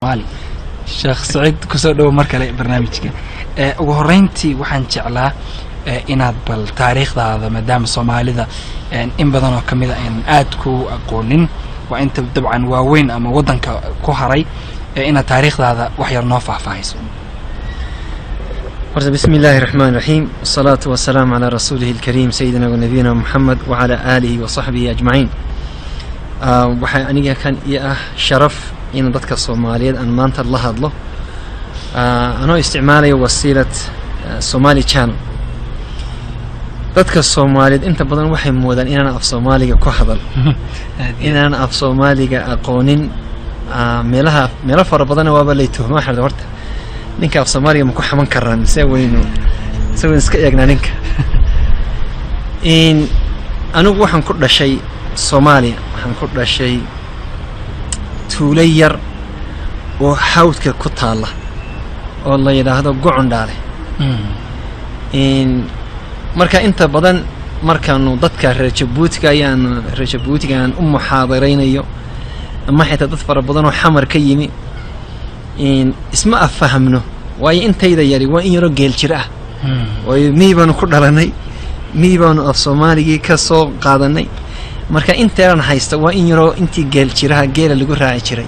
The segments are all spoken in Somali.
Soomaali. Sheekh Saciid, kusoo dhowo mar kale barnaamijka. Ugu horreyntii waxaan jeclaa inaad bal taariikhdaada, maadaama Soomaalida in badan oo kamid a aynan aad ku aqoonin, waa inta dabcan waaweyn ama waddanka ku haray, inaad taariikhdaada wax yar noo faahfaahayso. Horta بسم الله الرحمن الرحيم، والصلاة والسلام على رسوله الكريم سيدنا ونبينا محمد وعلى آله وصحبه أجمعين. Waxaa aniga kan ii ah sharaf in dadka Soomaaliyeed aan maanta la hadlo anoo isticmaalaya wasiilad Somali Channel. Dadka Soomaaliyeed inta badan waxay moodaan inaan af Soomaaliga ku hadal, inaan af Soomaaliga aqoonin. Meelaha meelo fara badanna waaba lay tuhmaa xirda. Horta ninka af Soomaaliga ma ku xaman karaa mise waynu iska eegnaa ninka? In anigu waxaan ku dhashay Soomaaliya. Waxaan ku dhashay tuulo yar oo hawdka ku taalla oo la yidhaahdo Gocondhaale. In marka inta badan markaanu dadka reer Jabuutiga ayaan reer Jabuutiga aan u muxaadaraynayo ama xitaa dad fara badan oo Xamar ka yimi in isma afahmno, waayo intayda yari waa in yaroo geel jir ah, waayo miyi baanu ku dhalanay, miyi baanu af Soomaaligii ka soo qaadanay. Marka inteeran haysta waa in yaroo intii geel jiraha geela lagu raaci jiray.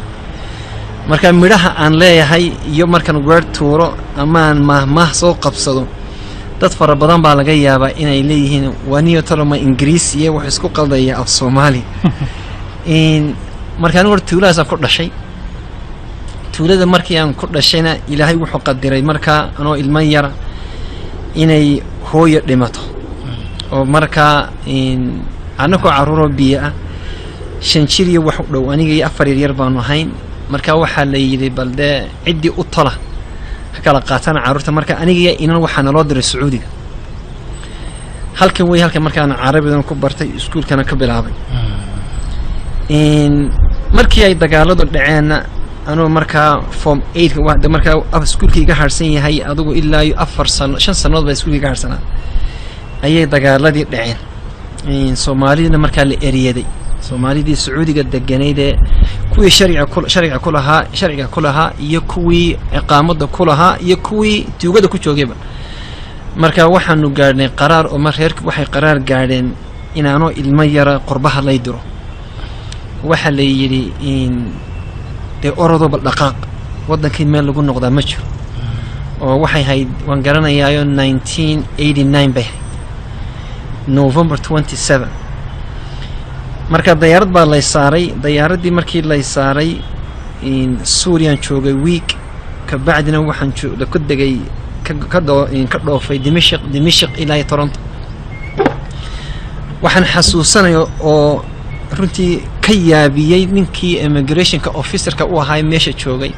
Marka midhaha aan leeyahay iyo markaan weer tuuro amaan maahmaah soo qabsado, dad fara badan baa laga yaabaa inay leeyihiin, "Waa niyo toloma Ingiriis iyo wax isku qaldaya af Soomaali." In marka anigu hor tuuladaasaan ku dhashay. Tuulada markii aan ku dhashayna, Ilaahay wuxuu qadiray markaa anoo ilmo yara inay hooyo dhimato, oo markaa annakoo carruuroo biyo ah, 5 jir iyo wax u dhow, aniga iyo afar yaryar baanu ahayn. Marka waxaa la yidhi, bal dee ciddii u tola ha kala qaatana carruurta. Marka aniga inan waxaa naloo diray Sacuudiga. Halkan wey halkan markaan carabidan ku bartay, iskuulkana ka bilaabay. Markii ay dagaaladu dhaceenna, anuu markaa form eight, de markaa iskuulka iga harsan yahay adigu ilaa iyo 4 sano, 5 sannadood baa iskuulka iga harsanaa, ayay dagaaladii dhaceen. Soomaalidina markaa la eriyaday, Soomaalidii Sacuudiga deganayd ee kuwii sharciga ku lahaa iyo kuwii ciqaamada ku lahaa iyo kuwii tuugada ku joogayba. Marka waxaanu gaadhnay qaraar oo mar reerki waxay qaraar gaadheen inaanoo ilmo yara qurbaha lay diro. Waxaa la yidhi, dee orodoo bal dhaqaaq, waddankii meel lagu noqdaa ma jiro. Oo waxay hayd, waan garanayaayo, 1989 bay hayd, November 27. Marka dayaarad baa lay saaray. Dayaaraddii markii lay saaray, Suuriyan joogay week kabacdina waxaan ku degay, ka dhoofay Dimashq. Dimashq ilaa iyo Toronto. Waxaan xasuusanaya oo runtii ka yaabiyey ninkii immigrationka officerka u ahaa meesha joogay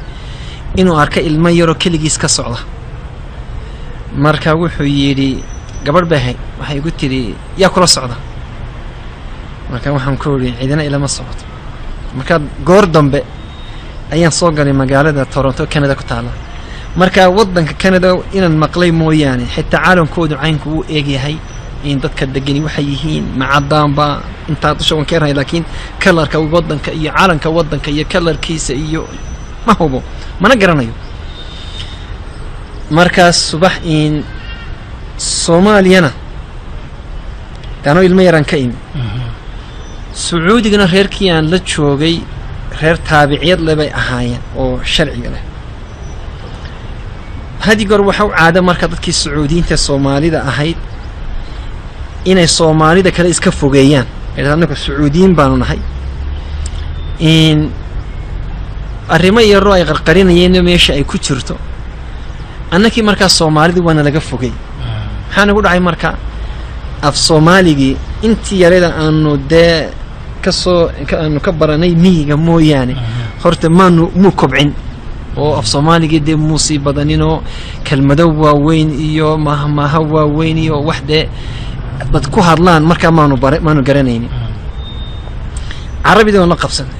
inuu arkay ilmo yaroo keligiis ka socda. Marka wuxuu yidhi, gabadh bay ahayd, waxay igu tidhi, "Yaa kula socda?" Marka waxaan ku idhi, "Cidina ilama socoto." Marka goor dambe ayaan soo galay magaalada Toronto, Canada ku taala. Marka waddanka Canada inaan maqlay mooyaane, xitaa caalamkoodu caynku wuu eegyahay, in dadka degani waxay yihiin macadaanba intaa dusha waan ka erahay, laakiin colorka waddanka iyo caalamka waddanka iyo colorkiisa iyo ma hubo, mana garanayo. Markaas subax in Soomaaliyana daanoo ilmo yaraan ka imi, Sacuudigana reerkii aan la joogay reer taabiciyad le bay ahaayeen oo sharciga leh. Hadi goor waxa u caada marka dadkii Sacuudiyiinta Soomaalida ahayd inay Soomaalida kale iska fogeeyaan, "Annagu Sacuudiyiin baanu nahay." In arrimo yaroo ay qarqarinayeenna meesha ay ku jirto, annakii markaa Soomaalidii waana laga fogey. Maxaa nagu dhacay marka? Af Soomaaligii intii yarada aanu dee kasoo aanu ka baranay miyiga mooyaane, horta maanu muu kobcin oo af Soomaaligii dee muusii badaninoo kelmado waaweyn iyo mahmaaho waaweyn iyo wax dee dad ku hadlaan markaa maanu bara maanu garanaynin. Carabidii waan la qabsanay.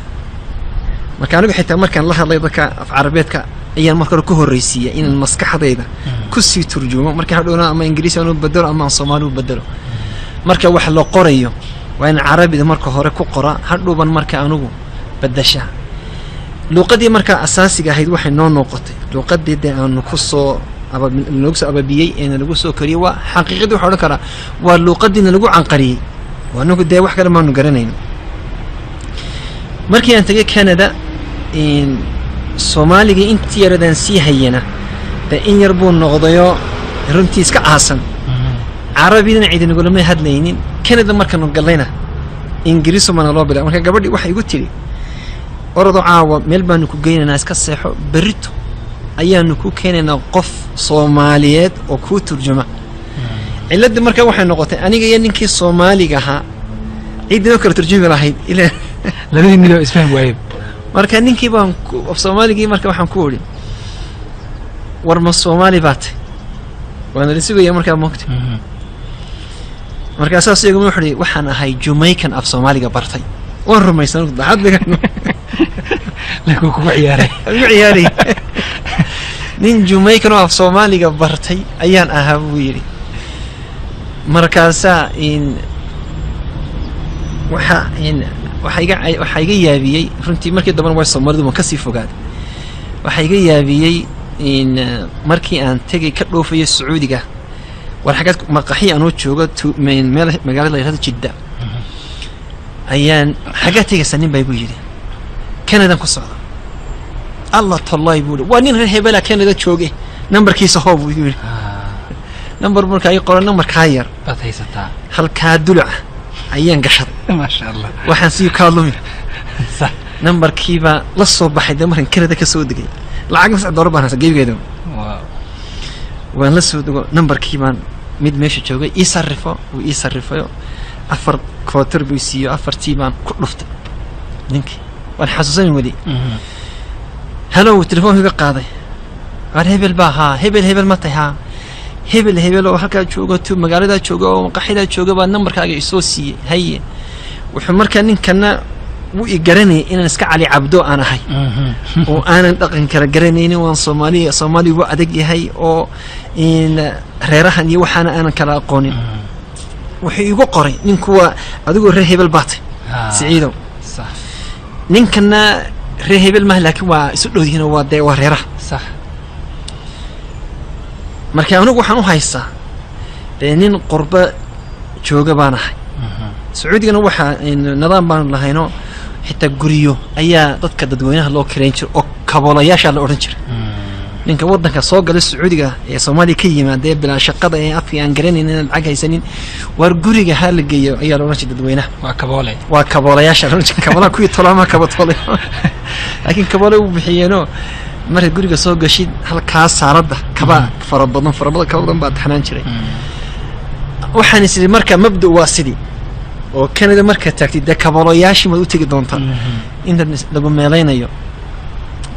Marka anigu xitaa markaan la hadlay dadka, af Carabeedka ayaan marka hore ku horreysiiya inaan maskaxdayda kusii turjumo. Marka hadhowna ama Ingiriisi aan u bedelo ama aan Soomaali u bedelo. Marka wax la qorayo waa in Carabida marka hore ku qora, hadhowban marka anigu bedashaa. Luuqadii markaa asaasiga ahayd waxay noo noqotay luuqadii dee aanu kusoo nagu soo ababiyey ee nalagu soo koriyey. Waa xaqiiqadii, waxa odhan karaa waa luuqadii nalagu canqariyey. Waa anagu dee wax kale maanu garanayn. Markii aan tegay Canada, Soomaaligii intii yaradaan sii hayana dee in yar buu noqdayoo runtii iska aasan. Carabidana ciidinagulama hadlaynin. Canada markaanu gallayna Ingiriisu mana loo bila. Marka gabadhii waxay igu tidhi, "Orado, caawa meel baanu ku geynaynaa, iska seexo, berrito ayaanu ku keenaynaa qof Soomaaliyeed oo kuu turjuma." Cilladii marka waxay noqotay aniga iyo ninkii Soomaaliga ahaa ciddinoo kala turjumi lahayd ilaa Labadii nin oo isfahmi waayey. Marka ninkii baan af Soomaaligii marka waxaan ku idhi, "War, ma Soomaali baa tay?" Waana la sugaya markaa, moogta. Markaasaas iyaguma wuxu uhi, "Waxaan ahay Jamaican af Soomaaliga bartay." Waan rumaysan daxad. Laakiin kugu ciyaaray. Igu ciyaaray. "Nin Jamaican oo af Soomaaliga bartay ayaan ahaa," buu yidhi. Markaasaa in waxa in waxaa iga yaabiyey runtii, markii dambena way Soomaalidu waan kasii fogaaday. Waxaa iga yaabiyey in markii aan tegay, ka dhoofayo Sacuudiga, war xaggaad maqaxi anoo jooga meel magaalada la yihahdo Jidda ayaan, "Xaggaad tegaysaa?" nin baa igu yidhi. "Canadan ku socda." "Allah tallahi," buu yidhi, "waa nin reer hebela Canada jooge, nambarkiisa hoo," buu igu yidhi. Nambar markaa ii qoran, nambarkaa yar baad haysataa. Halkaa duluca ayaan gashaday. Maasha Allah. Waxaan sii kaa lumi. Nambarkiibaa la soo baxay dee markaan Canada ka soo degay. Lacag $9 baan haysa gebigeeda. Waan la soo dego, nambarkii baan mid meesha joogay ii sarrifo, wuu ii sarrifayo, afar kootar buu siiyo, afartii baan ku dhuftay ninkii. Waan xasuusanin weli. "Hello." Telefoonka iga qaaday. "Waar, hebel baa?" "Haa." "Hebel hebel ma tahay?" "Haa." "Hebel hebel oo halkaa jooga, tu magaaladaa jooga oo maqaxidaa jooga baa nambarkaaga isoo siiyey." "Haye." Wuxuu markaa ninkana wuu i garanayay inaan iska Cali Cabdo aan ahay oo aanan dhaqan kala garanaynin, waan Soomaaliya, Soomaaliya wuu adag yahay oo in reerahan iyo waxaana aanan kala aqoonin. Wuxuu igu qoray ninku, "Waa adigoo reer hebel baatay, Siciidow." Ninkana reer hebel maha, laakiin waa isu dhow yihiin oo waa dee waa reeraha. Marka anigu waxaan u haystaa dee nin qurbo jooga baan ahay. Sacuudigana waxaa nidaam baanu lahayno, xitaa guryo ayaa dadka dadweynaha loo kirayn jiray oo kaboolayaashaa la odhan jiray. Ninka waddanka soo gala Sacuudiga ee Soomaaliya ka yimaada ee bilaa shaqada ee afkii aan garanaynin, inaan lacag haysanin, waar guriga ha la geeyo ayaa la odhan jiray dadweynaha. Waa kaboole. Waa kaboolayaasha la odhan jiray. Kaboolaha kuwii tolaama kaba tolay, laakiin kaboole u bixiyeenoo markaad guriga soo gashid halkaa saaradda kabaa fara badan, fara badan, kaba badan baa taxnaan jiray. Waxaan is idhi marka mabda waa sidii oo Canada markaad taagtid dee kaboolayaashii maad u tegi doontaa intaad lagu meelaynayo.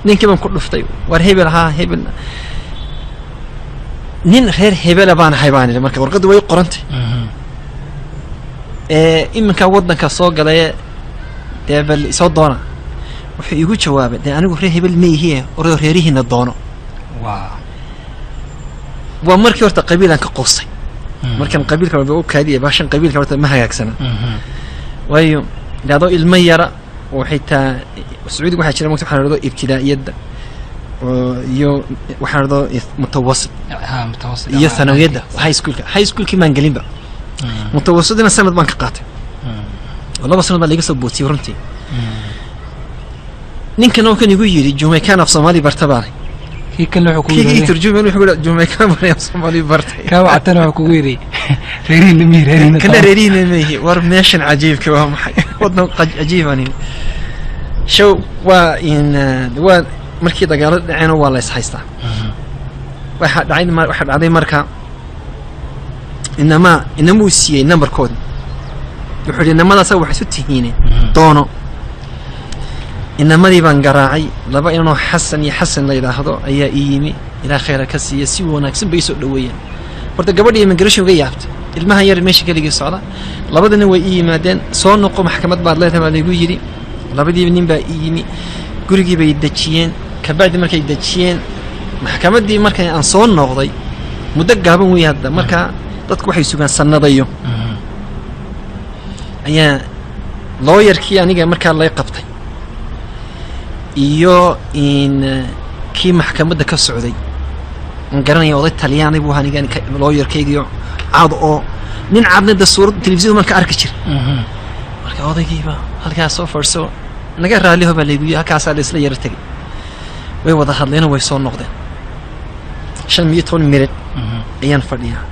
Ninkii baan ku dhuftay. "Waar, hebel?" "Haa, hebel, nin reer hebela baan ahay," baan idhi. Marka warqaddu way qorantay ee iminkaa waddanka soo galaye dee bal isoo doona. Wuxuu iigu jawaabay, "Dee anigu reer hebel ma ihiye, oradoo reerihiina doono." Waa markii horta qabiilaan ka qoostay. Markan qabiilka u kaadiya baashan, qabiilka horta ma hagaagsana, waayo de adoo ilmo yara oo xitaa Sacuudiga waxaa jira mogta waxaa la dhahdo ibtidaa'iyadda oo iyo waxaa la dhahdo mutawasit ha mutawasit iyo thanawiyadda, high schoolka. High schoolkii maan gelinba, mutawasidina sanad baan ka qaatay oo 2 sanad baa laiga soo bootiyey runtii. Ninkan oo kan igu yidhi, "Jamaican af Soomaali barta baanay." Kii kalena wuxuu kugu Kii yidhi turjumay wuxuu yidhi, "Jamaican baan af Soomaali bartay." Kaa wactana wuxuu kugu yidhi, "Reerihiina mihi, reerihiina." Kana reerihiina maihi. War meeshan cajiibka waa maxay? Wadan cajiibani show. Waa in waa markii dagaalada dhaceen waa la is haystaa. Waxaa dhacday marka inamaa inamuu siiyey nambarkoodi. Wuxuu yidhi, "Inamadaasa wax isu tihiine doono." Inamadii baan garaacay. Laba inanoo Xasan iyo Xasan la yidhaahdo ayaa ii yimi. Ilaa khayra ka siiya, si wanaagsan bay isoo dhaweeyeen. Horta gabadhii immigration uga yaabtay ilmahan yar meesha keligii socda. Labada nin way ii yimaadeen. "Soo noqo, maxkamad baad leedahay," baa laygu yidhi. Labadiiba nin baa ii yimi, gurigii bay dejiyeen. Kabacdi markay dejiyeen maxkamaddii, markay aan soo noqday muddo gaaban wey hadda, marka dadku waxay sugaan sannadayo, ayaa lawyerkii aniga markaa lay qabtay. Iyo in kii maxkamadda ka socday, aan garanaya, oday Talyaani buu ahaa anigan lawyerkaygiyo, cad oo nin cadna de suurad telefisyon baan ka arki jira. Marka odaygiiba halkaas soo fadhiso, naga raaliho baa laygu yii. Halkaasaa la isla yaro tegay, way wada hadleenoo way soo noqdeen. 15 minute ayaan fadhiyaa.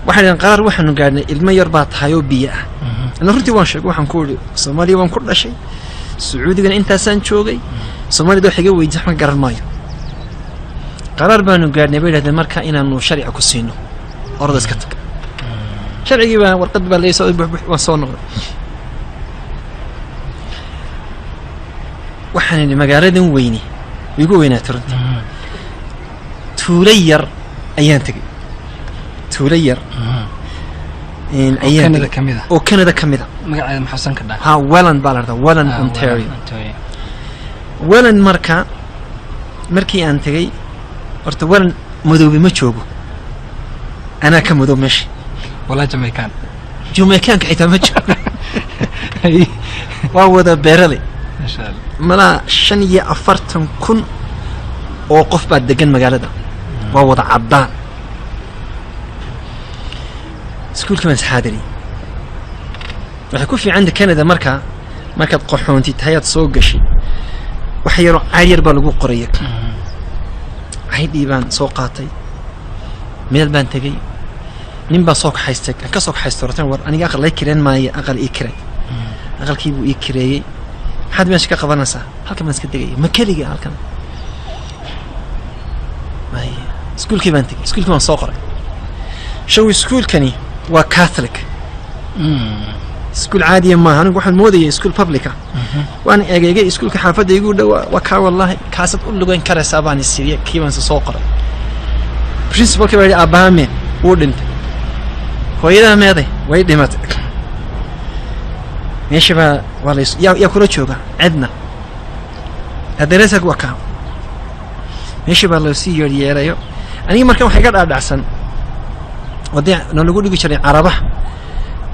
Waxay dhaheen, "Qaraar waxaanu gaadhnay, ilmo yar baa tahay oo biyo ah." Ila runtii waan sheegay, waxaan ku idhi, "Soomaaliya waan ku dhashay, Sacuudigana intaasaan joogay, Soomaalida wax iga weydiisa wax ma garan maayo." "Qaraar baanu gaadhnay," bay dhahdeen, "marka inaanu sharciga ku siino, orda iska tag." Sharcigii baa warqad baa laga soo buux, waan soo noqday. Waxaan idhi, magaaladan weyne igu weynaatay runtii. Tuulo yar ayaan tegey, tuulo yar ayaan Canada tegey ka mid ah? Oo Canada ka mid a. Magaceeda maxuusan ka dhaca? Ha, Welland baa la dhahdaa, Welland, Ontario. Ontario. Welland marka markii aan tegey, horta Welland madoobe ma joogo, anaa ka madow meesha. Walaa Jamaican? Jamaicaanka xitaa ma joogo, waa wada beeraley. Masha Allah. Malaa 45,000 oo qof baa degan magaalada, waa wada caddaan. Iskuulka baan isxaadiriyey. Waxay ku fiicanta Canada markaa markaad qaxoonti tahay aad soo gashay, wax yaroo cayd yar baa lagu qoraya. Caydhii baan soo qaatay, meel baan tegey, nin baa soo kaxaystay, aan ka soo kaxaystay hortan. "War aniga aqal lay kireen maayo, aqal ii kirey." Aqalkii buu ii kireeyey. "Maxaad meesha ka qabanaysaa?" "Halkan baan iska degaya." "Ma keliga halkan?" "Maya." Iskuulkii baan tegey, iskuulkii baan soo qoray. Show iskuulkani waa Catholic, iskuul caadiya maaha. Anigu waxaan moodayay iskuul public ah. Waan egeegay iskuulka xaafadda igu dhow, waa kaa, "Wallaahi kaasaad u lugeyn karaysaa," baan isiriye. Kii baan soo qoray. Principalkii baa yidhi, "Aabbaha mee?" "Wuu dhintay." "Hooyadaa meeday?" "Way dhimatay." Meesha baa waa lays "Yaa kula jooga?" "Cidna." "Aderesak waa kaa." Meesha baa loosii yeeryeerayo. Aniga markan waxay iga dhaadhacsan wadee noolagu dhigi jiray Carabaha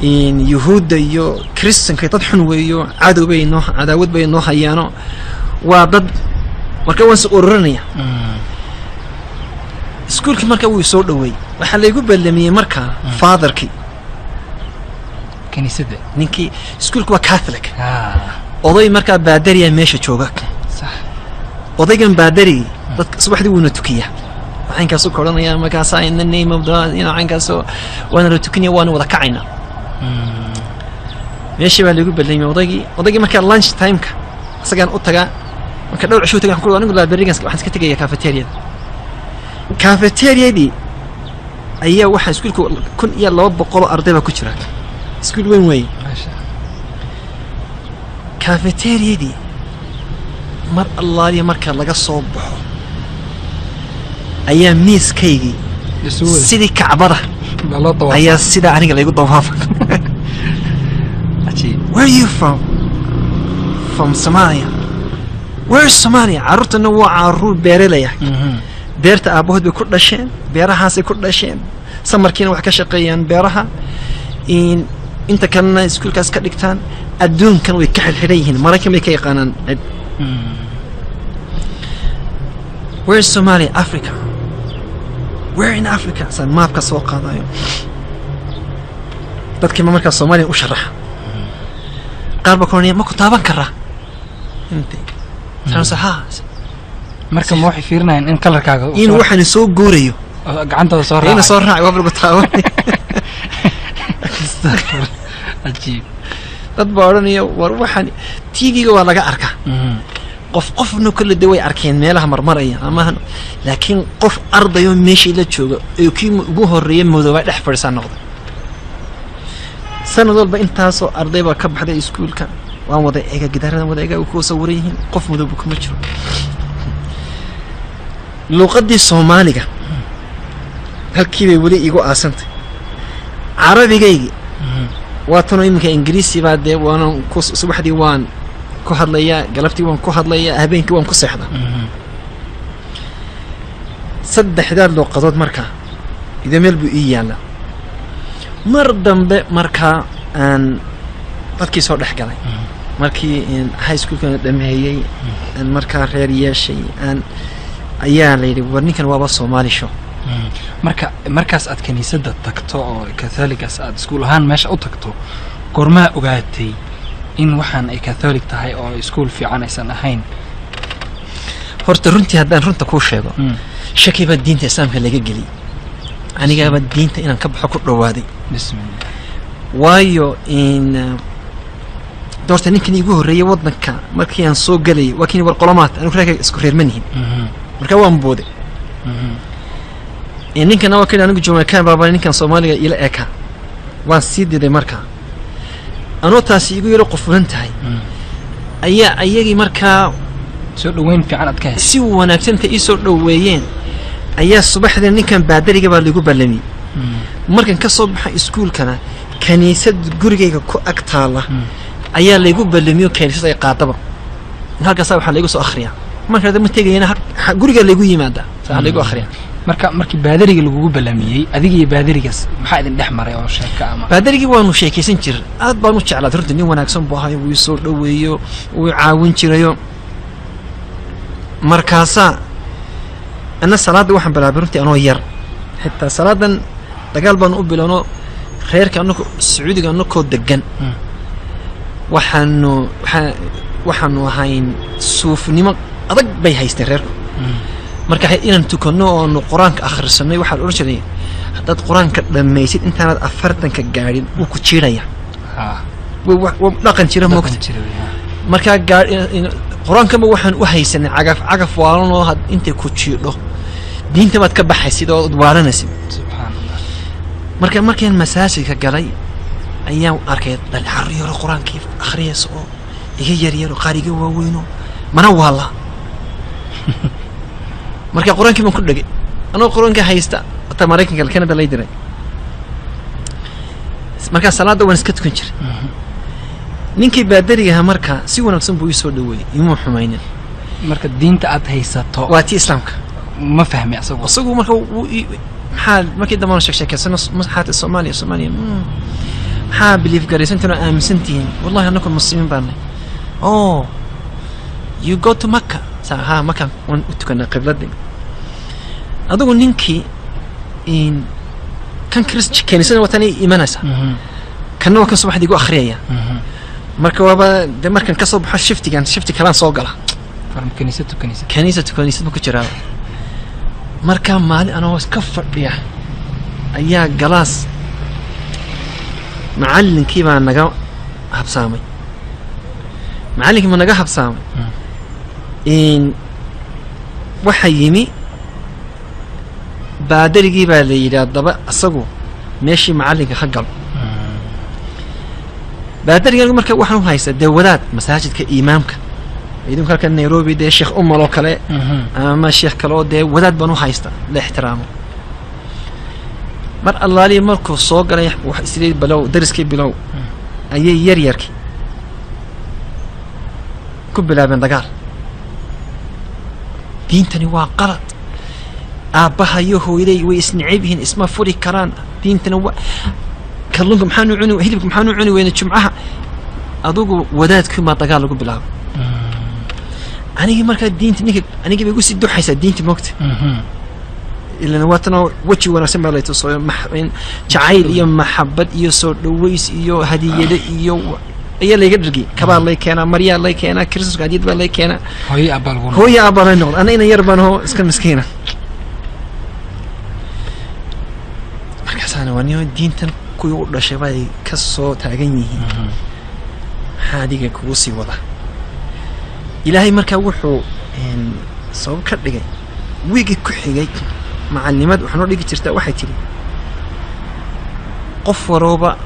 in Yuhuudda iyo Kristanka dad xun weeyo, cadow bay noo, cadaawad bay noo hayaano, waa dad. Marka waan is ururinaya. Iskuulkii marka wuu soo dhaweeyey. Waxaa laygu ballamiyey markaa fatherkii kiniisadda. Ninkii iskuulka waa Catholic. Oday markaa baadariya meesha jooga. Odaygan baadarigii dadka subaxdii wuuna tukiyaa, caynkaasu ka odhanaya markaasaa, "In the name of the caynkaaso." Waana la tukinaya, waana wada kacaynaa. Meeshii baa lagu ballamiyey odaygii. Odaygii markaa lunch timeka isagaan u tagaa. Marka dhowr cishuu tagaa, waxaan ku anigu librarigan waxaan iska tegaya cafeteriada. Cafeteriadii ayaa waxaa iskuulka 1200 oo arday baa ku jira, iskuul weyn weeye. Maasha. Cafeteriadii mar allaaliya marka laga soo baxo ayaa miiskaygii isugu wada sidii Kacbada baa loo dawaafaa. Ayaa sidaa aniga laygu dawaafa. Cajiib. "Where are you from?" "From Somalia." "Where is Somalia?" Carruurtana waa caruur beeralaya. Beerta aabbahood bay ku dhasheen, beerahaasay ku dhasheen, summerkiina wax ka shaqeeyaan beeraha, in inta kalena iskuulkaas ka dhigtaan. Adduunkan way ka xidhxidhan yihiin, Maraykan bay ka yaqaanaan cid. "Where is Somalia?" "Africa." "Where in Africa?" Saan maapka soo qaadayo, dadkiiba markaa Soomaaliya u sharaxa. Qaar baa ku oranaya, "Ma ku taaban karaa?" Intay saanse ha. Marka ma waxay fiirinayaan in colorkaaga uu inuu waxaan soo guurayo oo gacantooda soo ina raacay. Soo raacay, waaba lagu taaban. Cajiib. Dad baa odhanaya, "War waxaan TV-ga waa laga arkaa." Qof qofna kolle de way arkeen meelaha marmaraya ama laakiin qof ardayoo meeshii la jooga ee kii ugu horreeya madoobaa dhex fadhiisaa noqday. Sanad walba intaasoo arday baa ka baxday iskuulka. Waan wada eega, gidaaradan wada eega, kuwa sawiran yihiin, qof madooba kuma jiro. Luuqaddii Soomaaliga halkii bay weli iigu aasantay. Carabigaygii waa tanoo iminka Ingiriisi baa dee waanan ku subaxdii waan ku hadlayaa, galabtii waan ku hadlayaa, habeenkii waan ku seexdaa. Saddexdaa luuqadood markaa ida meel buu ii yaallaa. Mar dambe markaa aan dadkii soo dhex galay. Markii high schoolkana dhameeyey, aan markaa reer yeeshay, aan ayaa la yidhi, "War, ninkan waaba Soomaali show." Marka markaas aad kiniisadda tagto oo Catholic-gaas aad iskuul ahaan meesha u tagto, goormaa ogaatay in waxaan ay Catholic tahay oo iskuul fiican aysan ahayn? Horta runtii, haddaan runta kuu sheego, shaki baa diinta Islaamka laga geliyey. Anigaaba diinta inaan ka baxo ku dhawaaday. Bismillah. Waayo, in doorta ninkan iigu horreeyey waddanka markii aan soo gelayay waa kii, "War, qolomaad?" Anigu reerka isku reer ma nihin. Marka waan booday. Ninkana waa kali, anigu Jamaican baaba, ninkan Soomaaliga ila eka, waan sii diday. Markaa anoo taasi igu yaro qufulan tahay ayaa ayagii markaa soo dhaweyn fiican aad ka heshay. Si wanaagsan intay ii soo dhoweeyeen ayaa subaxdii ninkan baadariga baa laigu ballamiyey. Markan ka soo baxay iskuulkana, kaniisad gurigayga ku ag taalla ayaa laygu ballamiyo, kaniisad ay qaadaba halkaasa waxaa laygu soo akhriyaa. Marka ma tegayana, gurigaa laygu yimaadaa, saa laygu akhriyaa. Marka markii baadariga lagugu ballamiyey, adiga iyo baadarigaas maxaa idin dhex maray oo sheeka ama? Baadarigii waanu sheekaysan jiray, aad baan u jeclaaday runtii. Nin wanaagsan buu ahay, wuu soo dhoweeyo, wuu caawin jirayo. Markaasaa ana salaadda waxaan bilaabay runtii anoo yar. Xitaa salaadan dagaal baan u bilowno. Reerka anagu Sacuudiga anakoo degan, waxaanu waxaa waxaanu ahayn suufnimo adag bay haysteen reerku. Marka inaan tukanno oonu Qur-aanka akhrisanay, waxaa la odhan jiray, haddaad Qur-aanka dhammaysid intaanaad 40-ka gaadhin, wuu ku jiidhaya. Waa dhaqan jira, moogta. Dhaqan jira wey, ha. Markaa gaa qur-aankaba waxaan u haysanay cagaf cagaf waalanoo had intay ku jiidho diinta baad ka baxaysid oo ad waalanaysid. Subxaan Allah. Marka markaan masaajidka galay ayaan arkay dhal carruur yaro Qur-aankii akhriyaysa oo iga yaryaro, qaar iga waaweyno, mana waala. Marka Qur-aankii baan ku dhegay anoo Qur-aanka haysta. Hataa Maraykanka, Canada lay diray, markaa salaadda waan iska tukan jiray. Ninkii baadarigaha marka si wanaagsan buu ii soo dhaweeyey, imuu xumaynin. Marka diinta aad haysato waa tii Islaamka. Ma fahmi asagu? Isagu marka wuu maxaa markii dambe aan sheeksheekeysano, maxaata Soomaaliya, Soomaaliya, maxaa believe garaysantiin oo aaminsan tihiin? "Wallahi, annagu Muslimiin baan nahay." "Oh, you go to Makka?" Saa ha, Maka waan u tukanaa qibladii. Adigu ninkii in kan kaniisada watan imanaysa, kanna waa kan subaxdii igu akhriyaya. Marka waaba de markan kasoo baxo shiftigan, shifti kalaan soo gala. From kaniisad to kaniisad. Kaniisad to kaniisad buu ku jiraa. Marka maalin anoo iska fadhiya ayaa galaas macallinkii baa naga habsaamay. Macallinkii ma naga habsaamay. In waxaa yimi baadarigii baa la yidhi, haddaba isagu meeshii macallinka ha galo. Baadarigan marka waxaan u haystaa dee wadaad masaajidka imaamka, idinku halkan Nairobi dee Sheekh Umal oo kale ama sheekh kale oo dee wadaad baan u haysta la ixtiraamo. Mar allaalihi markuu soo galay, wax isli bilow, dariskii bilow, ayay yar yarkii ku bilaabeen dagaal. "Diintani waa qalad, aabbaha iyo hooyaday way isneceb yihiin, isma furi karaan. Diintana waa kalluunka, maxaanu cuni, hilibka maxaanu cuni weyne Jumcaha?" Adugu wadaadkii maa dagaal lagu bilaabay. Anigii markaa diinta ninka anigii bay igu sii duxaysaa diinta, moogta. Ilan waatanoo weji wanaagsan baa lay tusooyo, jacayl iyo maxabad iyo soo dhaweys iyo hadiyado iyo ayaa layga dhargiyay. Kabaa lay keenaa, maryaa lay keenaa, Christmaska hadiyad baa lay keenaa. Hooyo abbaa lagu noqday. Hooya abbaa lay noqday. Ana ina yar baan hoo iska miskiina. Markaasaana waa niyo diintan kuwii u dhashay bay ka soo taagan yihiin, maxaa adiga kugu sii wada? Ilaahay markaa wuxuu sabab ka dhigay, wiigii ku xigay macalimad waxaa noo dhigi jirtaa, waxay tidhi, "Qof warooba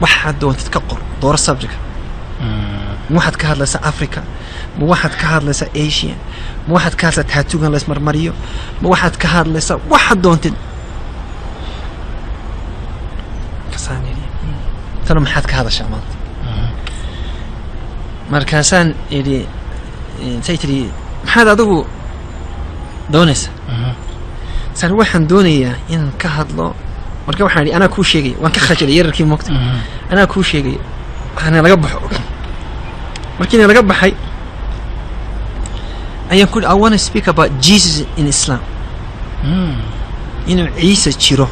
waxaad doontid ka qor, dooro subject. Ma waxaad ka hadlaysaa Africa? Ma waxaad ka hadlaysaa Asia? Ma waxaad ka hadlaysaa tattoogan la ismarmariyo? Ma waxaad ka hadlaysaa waxaad doontid?" Markaasaan idhi, "Tano maxaad ka hadashaa maanta?" Markaasaan idhi, say tidhi, "Maxaad adigu doonaysaa?" Saan, "Waxaan doonayaa inaan ka hadlo." Marka waxaan idhi, "Anaa kuu sheegaya." Waan ka khajalay yararkii, moogta. "Anaa kuu sheegaya, waxaana laga baxo." Markiina laga baxay ayaan ku, "I want to speak about Jesus in Islam," inuu Ciise jiro,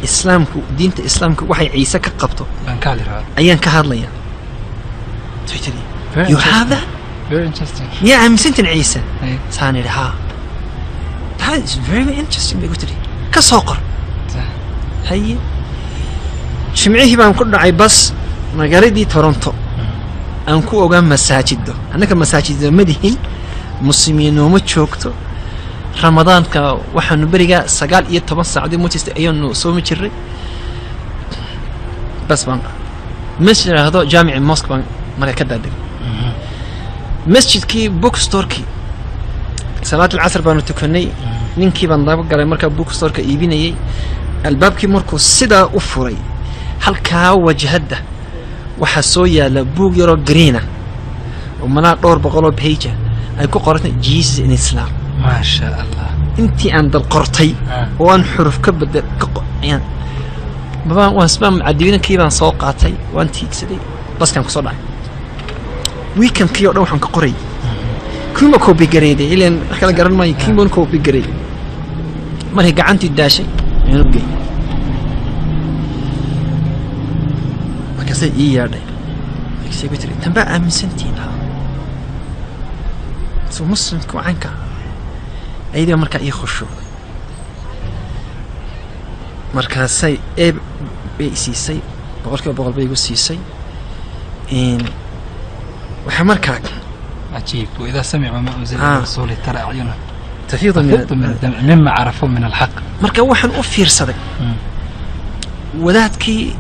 Islaamku, diinta Islaamka waxay Ciise ka qabto baan ka hadli rabaa. Ayaan ka hadlaya. Waxay tiri, Very "You have interesting. that?" Very interesting. Miyaa aaminsantin Ciise? Hey. Saan idhi, "Haa." "That is very interesting," bay ku tiri, "ka soo qor." Haye, Jimcihii baan ku dhacay bas magaaladii Toronto. Aan ku ogaa masaajido, annaka masaajido ma lihin, Muslimiin nooma joogto. Ramadaanka waxaanu berigaa 19 saacadii mujista ayaanu soomi jiray. Bas baan masjid idhaahdo Jaamici Mosque baan marka ka daadegay, masjidkii bookstorekii. Salaat alcasr baanu tukanay. Ninkii baan daba galay markaa bookstoreka iibinayay. Albaabkii markuu sidaa u furay, halkaa wajhadda waxaa soo yaala buug yaroo green ah oo malaa dhowr boqoloo page ay ku qorantay "Jesus in Islam". Maasha Allah. Intii aan dal qortay oo aan xuruf ka bedel ka ayaan mabaan waan isbaan cadiinankii baan soo qaatay, waan tiigsaday, baskaan kusoo dhacay. Weekendkii oo dhan waxaan ka qoray kiima copy gareeyay, ileen wax kala garan maayo, kiimaan copy gareeyay. Markay gacantii daashay ayaan u geeyay. Markaasay ii yeedhay, markaasay ku tiri, "Tan baa aaminsantihiin?" "Ha." "Soo Muslimka wacanka?" Ayadii markaa ii khushuucday. Markaasay eeb bay i siisay, 100% bay igu siisay. Waxaa markaa عجيب، وإذا سمعوا ما أنزل إلى الرسول ترى أعينهم تفيض من تفيض من الدمع مما عرفوا من الحق. Marka waxaan u fiirsaday wadaadkii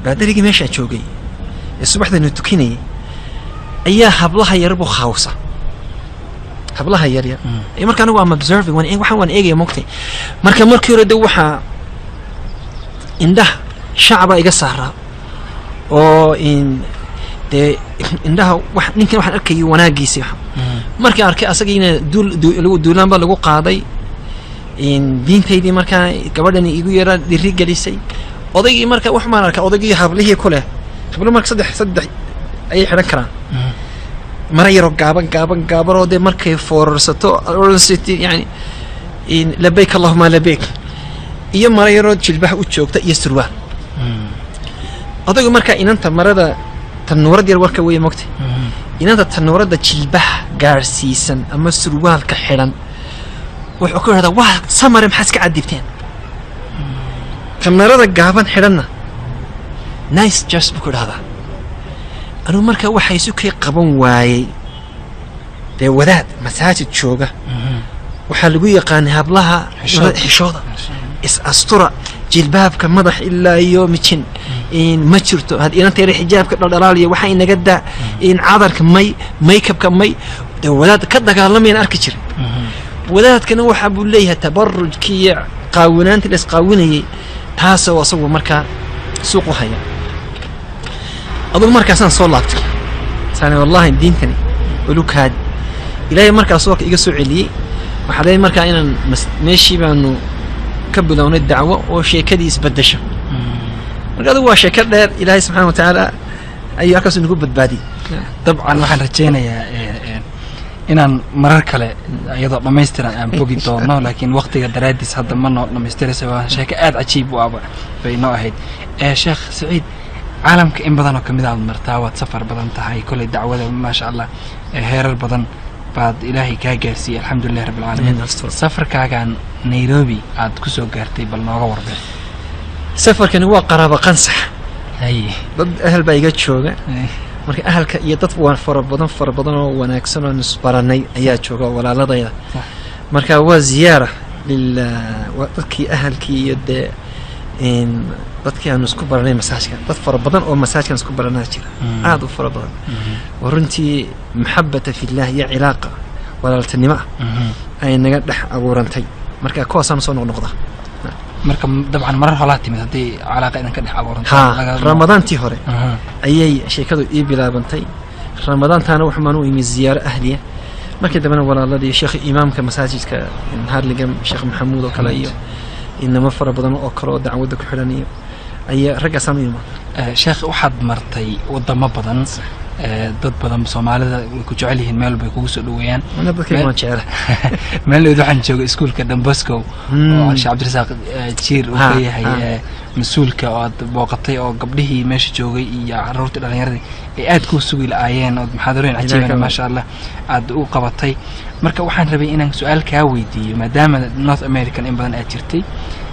baadarigii meeshaa joogay ee subaxdana tukinayay ayaa hablaha yar buu khaawsa, hablaha yar yar. Ee marka anigu am observing, waan waxaan waan eegaya mogtay. Marka markii hore de waxaa indhaha shacaba iga saaraa oo in dee indhaha wax ninkan waxaan arkayay wanaagiisi. Markii arkay asagiina duul lagu duulaan baa lagu qaaday in diintaydii, markaa gabadhani igu yaraa dhiri gelisay. Odaygii marka wax maan arkaa, odaygii hablihii ku leh, hablo marka saddex saddex ayay xidhan karaan, mara yaroo gaaban gaaban gaabanoo dee markay foorarsato odhansati yani in "Labayk allahuma labayk", iyo mara yaroo jilbaha u joogta iyo surwaal. Odaygu markaa inanta marada tanuurad yar warka weeye mogtay, inanta tanuuradda jilbaha gaadhsiisan ama surwaalka xidhan wuxuu ku idhahdaa, "Waa samare, maxaa iska cadibteen?" Kamarada gaaban xidhanna, "Nice dress," buu ku idhahdaa. Anugu marka waxa isu kay qaban waayey, dee wadaad masaajid jooga waxaa lagu yaqaanay hablaha xishooda. Xishooda, is astura, jilbaabka madax ilaa iyo mijin in ma jirto. Had inanta yar xijaabka dhaldhalaaliya waxaa inaga daa in cadarka may, makeupka may, dee wadaad ka dagaalamayaan arki jiray. Wadaadkana waxa buu leeyahay tabarujkii iyo qaawanaantii la isqaawinayay, taasoo asagu markaa suuq u haya. Adugu markaasaan soo laabtay, saani wallahi diintani ulukaadi Ilaahay markaas waa iga soo celiyey. Waxaa leeyahay markaa inaan meeshii baanu ka bilownay dacwo oo sheekadii isbedesho. Marka adigu waa sheeko dheer. Ilaahay subxaana watacaala ayuu halkaas nagu badbaadiyey. Dabcan waxaan rajaynayaa inaan marar kale iyadoo dhammaystiran aan bogi doono, laakiin waqtiga daraaddiis hadda ma noo dhammaystiraysa. Waa sheeko aada cajiib u aba bay noo ahayd. Sheekh Saciid, caalamka in badan oo kamid aad martaa, waad safar badan tahay kolley, dacwada maasha Allah heerar badan baad Ilaahay kaa gaarsiiyey, alxamdulilah rabbi alcaalamiin. Safarkaagan Nairobi aad kusoo gaartay bal nooga warbix. Safarkani waa qaraabo qansax. Haye. Dad ahel baa iga jooga. Marka ahalka iyo dad waa fara badan, fara badan oo wanaagsan oo isbaranay ayaa jooga oo walaaladayda. Marka waa ziyaara lil waa dadkii ahalkii iyo dee in dadkii aanu isku baranay masaajka. Dad fara badan oo masaajkan isku baranaa jira, aada u fara badan, oo runtii maxabata fillah iyo cilaaqa walaaltinimo ah ay naga dhex abuurantay. Marka kuwaasaan soo noqnoqda. Marka dabcan marar holaa timid haddii calaaqa idinka dhex abuuranto. Ha, Ramadaantii hore ayay sheekadu ii bilaabantay. Ramadaantaana waxaan u imi ziyaaro ahliya. Markii dambena walaaladii sheekh imaamka masaajidka Harlingam, Sheekh Maxamuud oo kale, iyo inamo fara badan oo kale oo dacwadda ku xidhan iyo Ayaa raggaasaan u imaada. Sheekh, waxaad martay wadamo badan, dad badan Soomaalida way ku jecel yihiin, meel bay kugu soo dhaweeyaan. Ana dadkayga waan jecelahay. Meel dhoweyd waxaan joogay iskuulka Don Bosco oo Sheekh Cabdirasaaq Jiir uu ka yahay mas-uulka, oo aad booqatay, oo gabdhihii meesha joogay iyo caruurtii, dhalinyaradii ay aad kuu sugi la-aayeen, ood muxaadarooyin cajiibana, maasha Allah, aad u qabatay. Marka waxaan rabay inaan su-aal kaa weydiiyo, maadaama North American in badan aad jirtay,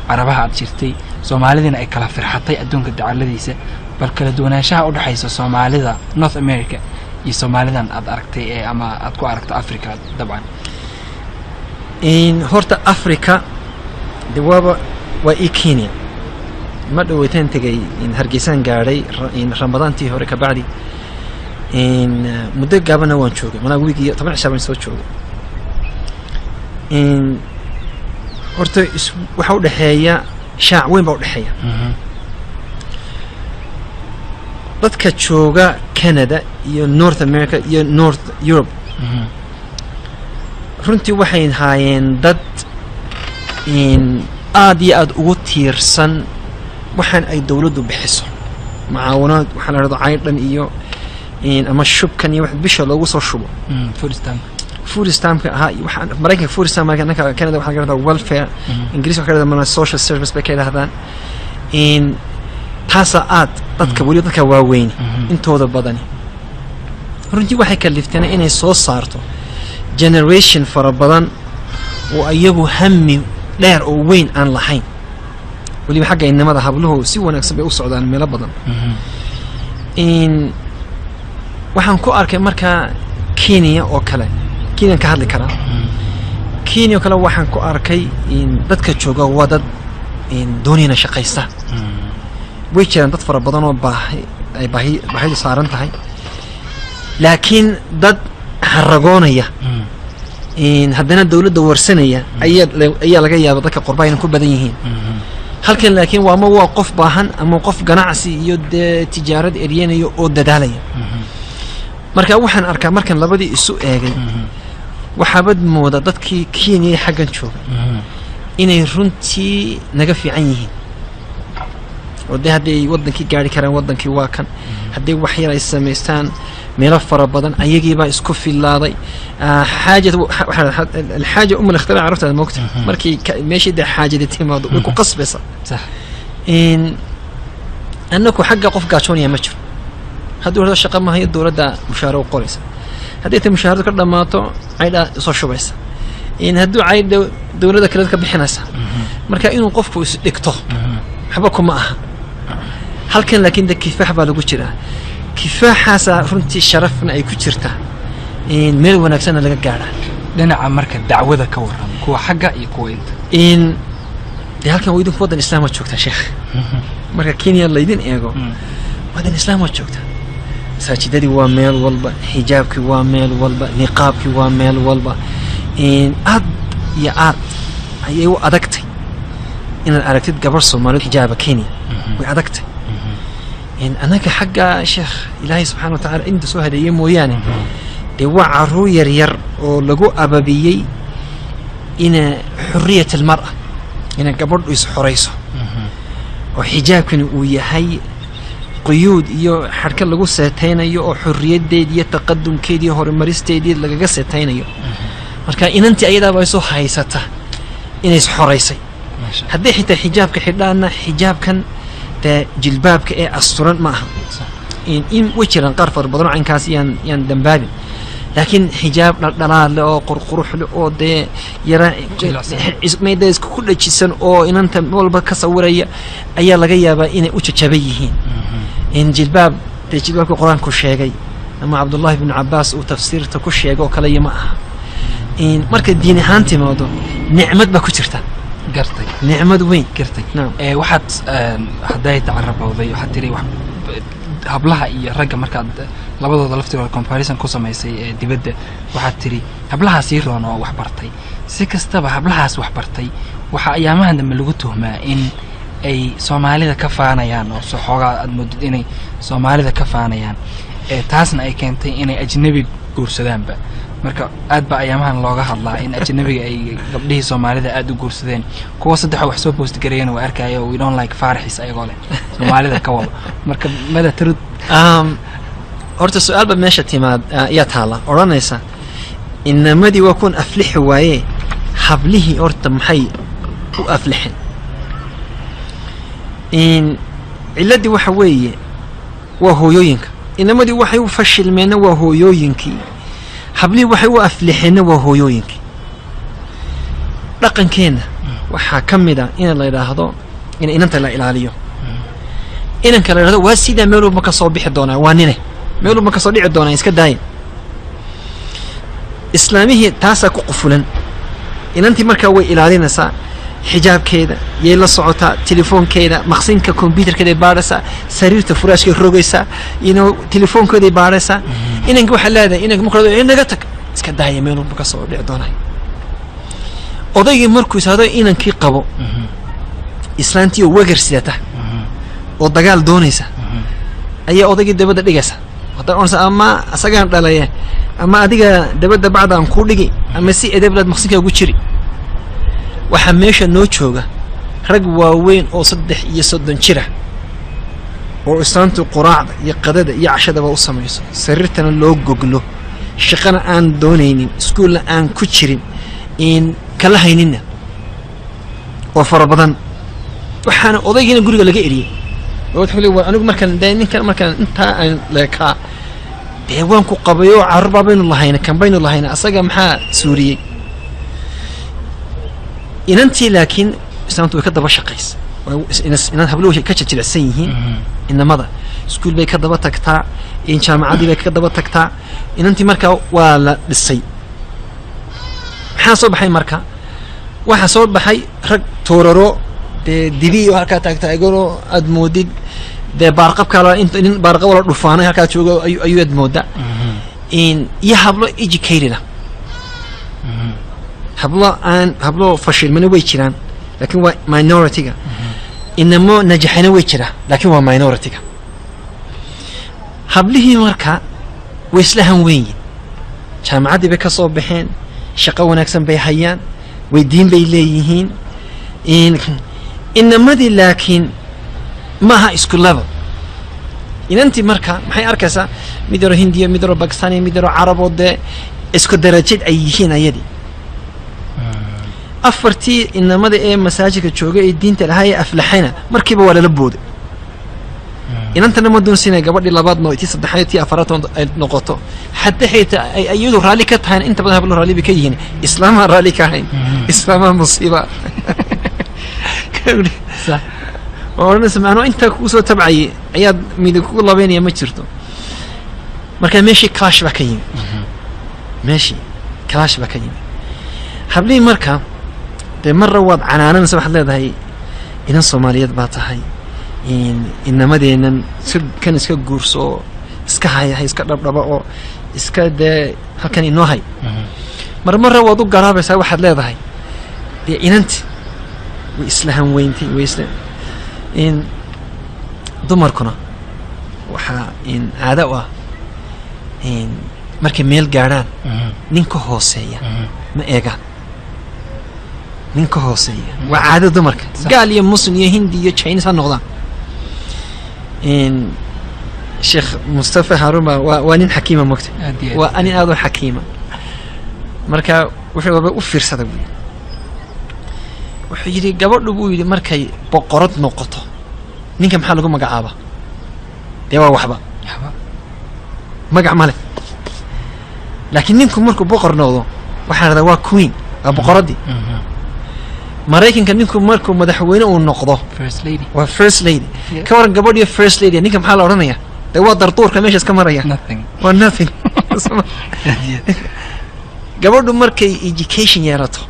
Carabaha aad jirtay, Soomaalidiina ay kala firxatay adduunka dacaladiisa, bal kala duwanaanshaha udhexaysa Soomaalida North America iyo Soomaalidan aad aragtay ee ama aad ku aragto Africa dabcan. In horta Africa de waaba waa ii Kenya. Ma dhaweytaan tegay in Hargeysaan gaadhay in Ramadaantii hore kabacdi, in muddo gaabana waan joogay, manaa wiig iyo 10 cishaa baan soo joogay. In horta waxa udhexeeya shaac weyn baa udhexeeya. Dadka jooga Canada iyo North America iyo North Europe runtii waxay haayeen dad in aad iyo aad ugu tiirsan waxaan ay dowladdu bixiso, mucaawanaad waxaa la dhahdo caydhan iyo in ama shubkan iyo wax bisha loogu soo shubo. Food stamp. Food stampka ahaa iyo waxaan Maraykanka food stamp, marka Canada waxaa laga dhahdaa welfare, Ingiriis waxaa ka dhahdaa mana social service bay ka yidhahdaan. In taasaa aad dadka, weliba dadka waaweyn intooda badani, runtii waxay kalifteen inay soo saarto generation fara badan oo iyagu hami dheer oo weyn aan lahayn. Weliba xagga inamada, habluhu si wanaagsan bay u socdaan meelo badan. In waxaan ku arkay markaa Kenya oo kale, Kenyan ka hadli karaa, Kenya oo kale waxaan ku arkay in dadka jooga waa dad in doonayna shaqaysta. Way jiraan dad fara badan oo baahi ay baahidu saaran tahay, laakiin dad xaragoonaya in haddana dowladda warsanaya ayaa laga yaaba dadka qurbaha inay ku badan yihiin halkan. Laakiin waa ama waa qof baahan ama qof ganacsi iyo dee tijaarad eryanaya oo dadaalaya. Marka waxaan arkaa, markan labadii isu eegay, waxaabad mooda dadkii Kenya xaggan jooga inay runtii naga fiican yihiin, oo dee hadday waddankii gaari karaan, waddankii waa kan, hadday wax yar ay samaystaan, meelo fara badan ayagiibaa isku filaaday. Xaaja الحاجة أم الاختراع, carruurtaada moogta markii meeshii dee xaajada timaado way ku qasbaysaa. In annaku xagga qof gaajoonaya ma jiro. Hadduu hado shaqa mahayo, dowladda mushaaro u qoraysa. Haddii ta mushaaradu ka dhammaato, caydhaa soo shubaysa. In hadduu caydha dowladda kale ka bixinaysa. Marka inuu qofku is dhigto waxba kuma aha halkan. Laakiin de kifaax baa lagu jiraa, kifaaxaasaa runtii sharafna ay ku jirtaa, in meel wanaagsanna laga gaadhaa. Dhinaca marka dacwada ka waran, kuwa xagga iyo kuwa inta? In dee halkan waa idinku waddan islaam waad joogtaa, sheekh. Marka Kenya laydin eego, waddan islaam waad joogtaa, masaajidadii waa meel walba, xijaabkii waa meel walba, niqaabkii waa meel walba. In aad iyo aad ayay u adagtay inaad aragtid gabar Soomaaliyeed xijaaba Kenya, way adagtay. In annaga xagga, sheekh, Ilaahay subxaana wa tacaala inta soo hadeeyey mooyaane, dee waa caruur yar yar oo lagu ababiyey ina حرية المرأة, ina gabadhu is xorayso, oo xijaabkani uu yahay quyuud iyo xadhka lagu seetaynayo, oo xorriyaddeed iyo taqadumkeed iyo horumaristeedii lagaga seetaynayo. Marka inantii ayadaaba isu haysata inay is xoraysay. Maasha. Hadday xitaa xijaabka xidhaana, xijaabkan dee jilbaabka ee asturan ma aha. In way jiraan qaar fara badan oo caynkaas, yaan dambaabin, laakiin xijaab dhaldhalaal leh oo qurqurux leh oo dee yara Jilicsan. Mayda isku ku dhajisan oo inanta walba ka sawiraya ayaa laga yaabaa inay u jajaban yihiin. In jilbaab dee jilbaabka Qur-aanku sheegay ama Cabdullahi bnu Cabaas uu tafsiirta ku sheegay oo kale iyo ma aha. In marka diin ahaan timaado, nicmad baa ku jirta. Gartay. Nicmad weyn. Gartay. Naam. Waxaad hadday tacarabowday, waxaad tiri wax hablaha iyo ragga markaad labadooda laftigooda comparison ku samaysay ee dibadda, waxaad tiri hablahaas ii roon oo wax bartay. Si kastaba, hablahaas wax bartay waxaa ayaamahan dambe lagu tuhmaa in ay Soomaalida ka faanayaan, oo soo xoogaa aad moodid inay Soomaalida ka faanayaan, ee taasna ay keentay inay ajnabi guursadaanba. Marka aad baa ayaamahan looga hadlaa in ajnabiga ay gabdhihii Soomaalida aada u guursadeen. Kuwa saddex wax soo post gareeyana waa arkaya, "We don't like Faaraxis," ayagoo leh Soomaalida ka wado. Marka mada true? Horta su-aal ba meesha timaad ayaa taala odhanaysa: inamadii waa kuwan aflixi waaye, hablihii horta maxay u aflixeen? In ciladii waxa weeye waa hooyooyinka. Inamadii waxay u fashilmeenna waa hooyooyinkii, hablihii waxay u aflixeenna waa hooyooyinkii. Dhaqankeenna waxaa ka mid a in la yidhaahdo in inanta la ilaaliyo, inanka la yidhahdo waa sidaa, meel walba ka soo bixi doonaa, waa nine, meel walba ka soo dhici doonaa, iska daaya. Islaamihii taasaa ku qufulan. Inantii markaa way ilaalinaysaa xijaabkeeda, yay la socotaa telefoonkeeda, maqsinka computerkeeday baadhaysaa, sariirta furaashkay rogaysaa, telefoonkeeday baadhaysaa. Inanka waxaa leedahay, inanka marka hore naga tag, iska daaya, meel walba ka soo dhici doonaa. Odaygii markuu isaado inankii qabo, islaantii oo wegar sidata oo dagaal doonaysa ayaa odaygii dabadda dhigaysa. Haddaa odhanaysa ama asagaan dhalaye ama adiga dabadda bacda aan kuu dhigi ama si edeblaad maqsinkaa ugu jiri. Waxaa meesha noo jooga rag waaweyn oo 33 jira oo islaantu quraacda iyo qadada iyo cashadaba u samayso, sariirtana loo goglo, shaqana aan doonaynin, iskuulna aan ku jirin, in kala hayninna oo fara badan. Waxaana odaygiina guriga laga eriyey oo wuxuu leeyahay, "War anigu markaan dee ninkan markaan intaa aan leekaa dee waan ku qabay oo carruur baa baynu lahayna, kan baynu lahayna, asaga maxaa suuriyey?" Inantii laakiin islaamtu way ka daba shaqaysa. Inan habluhu waxay ka jilicsan yihiin inamada. Iskuul bay ka daba tagtaa, in jaamacaddii bay ka daba tagtaa. Inantii markaa waa la dhisay. Maxaa soo baxay marka? Waxaa soo baxay rag tooraro dee dibi oo halkaa taagtaaganoo aad moodid dee baarqabka la int nin baarqab la dhufaanay halkaa joogo ayuu aad mooda in iyo hablo educated ah. Hablo aan hablo fashilmana way jiraan, laakiin waa minority-ga. Inamo najaxana way jiraa, laakiin waa minority-ga. Hablihii marka way isla hanweyn yihin, jaamacaddii bay ka soo baxeen, shaqo wanaagsan bay hayaan, way diin bay leeyihiin. Inamadii laakiin maaha isku level. Inantii marka maxay arkaysaa? Mid yaroo Hindiya, mid yaroo Bakistaniya, mid yaroo Caraboo dee isku darajad ay yihiin ayadii. Afartii inamada ee masaajidka jooga ee diinta lahaa ee aflaxayna markiiba waa lala booday. Inantana ma doonaysa inay gabadhii labaad no tii saddexaad, tii afaraad ay noqoto, xataa xitaa ay iyadu raalli ka tahayna. Inta badan hablo raalli bay ka yihiin, islaamaa raalli ka ahayn, islaamaa musiiba oo odhanaysa, "Macnuu intaa kugu soo tabcayay ayaad midig kugu labaynaya?" Ma jirto. Marka meeshii clash baa ka yimi, meeshii clash baa ka yimi. Hablihii marka dee marra waad canaananaysa, waxaad leedahay inan Soomaaliyeed baa tahay, inamadeennan iska kan iska guurso oo iska hayhay, iska dhabdhaba oo iska dee halkan inoo hay. Mar marra waad u garaabaysaa, waxaad leedahay dee inanti way isla hanweyntay, way isla in. Dumarkuna waxaa in caado u ah in markay meel gaadhaan nin ka hooseeya ma eegaan. Nin ka hooseeya waa caado dumarka, gaal iyo Muslim iyo Hindi iyo Chinese ha noqdaan. In Sheekh Mustafa Haarun baa waa nin xakiima mogta. Aad iyo aad. Waa nin aad u xakiima. Marka wuxuu waba u fiirsada buu yidhi, wuxuu yidhi, gabadhu buu yidhi markay boqorad noqoto ninka maxaa lagu magacaaba? Dee waa waxba. Waxba. Magac male. Laakiin ninku markuu boqor noqdo waxaa la dhahdaa waa queen, waa boqoraddii. Maraykanka ninku markuu madaxweyne uu noqdo First lady. waa first lady. Ka waran gabadhiyo first lady, ninka maxaa la odhanaya? Dee waa darduurka meesha iska maraya. Nothing. Waa nothing. Aad iyo aad. Gabadhu markay education yeelato,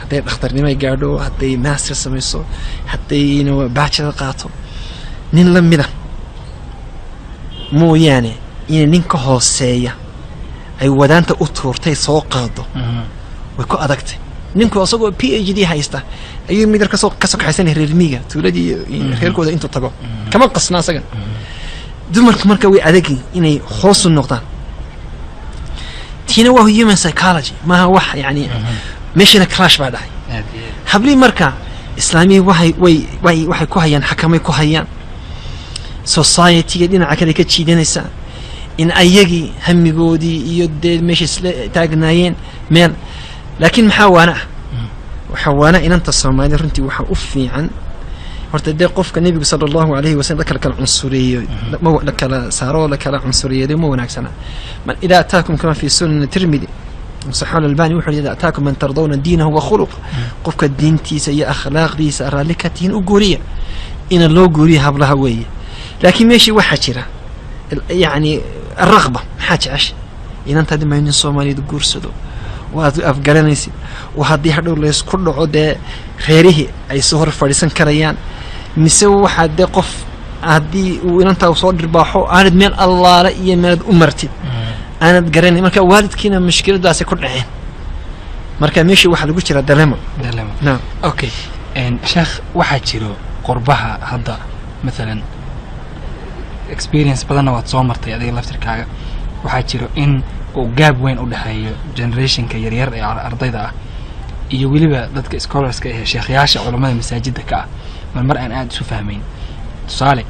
hadday dhakhtarnimo ay gaadho, hadday master samayso, hadday bachelor qaato, nin la mida mooyaane inay nin ka hooseeya ay wadaanta u tuurtay soo qaado way ku adagtay. Ninku isagoo PhD haysta ayuu midar kasoo kaxaysanaya reer miiga, tuuladii iyo reerkooda intuu tago, kama qasna asaga. Dumarku marka way adagin inay hoosu noqdaan. Tii marka waxaa soo baxday Tiina waa human psychology, maaha wax yani meeshana clash baa dhahay. Aad iyo aad. Hablihii marka islaamihii waxay way way waxay ku hayaan, xakamay ku hayaan, society-ga dhinaca kale ka jiidanaysaa, in ayagii hamigoodii iyo dee meesha isla taagnaayeen meel. Laakiin maxaa waana ah? Waxaa waana inanta Soomaalida runtii waxaa u fiican horta dee qofka Nebigu sala Allahu alayhi wasalam la kala cunsureeyo, ma la kala saaro, la kala cunsuriyeeyo ma wanaagsana. Man idaa ataakum, kama fi Sunan Tirmidi saxax Albani, wuxuu yidhi: "Idaa ataakum man tardawna diinahu wa khuluq", qofka diintiisa iyo akhlaaqdiisa raalli ka tihiin u guuriya. Ina loo guuriya hablaha weeye. Laakiin meeshii waxaa jira yacni raqba, maxaa jecesha inantaadi ma nin Soomaaliyeed guursado waad afgaranaysid, oo haddii hadhow laysku dhaco dee reerihii ay soo hor fadhiisan karayaan, mise waxaa dee qof haddii uu inantaa soo dhirbaaxo aanad meel allaale iyo meelad u martid aanad garanayn? Marka waalidkiina mushkiladaasi ku dhaceen. Marka meeshii waxaa lagu jiraa dilemma. Dilemma. Naam. Okay, sheekh, waxaa jiro qurbaha hadda mathalan experience badanna waad soo martay adiga laftirkaaga, waxaa jiro in uu gap weyn u dhexeeyo generationka yaryar ee ardayda ah iyo weliba dadka scholarska ee sheekhyaasha culammada masaajida ka ah, mar aan aada isu fahmayn. Tusaale,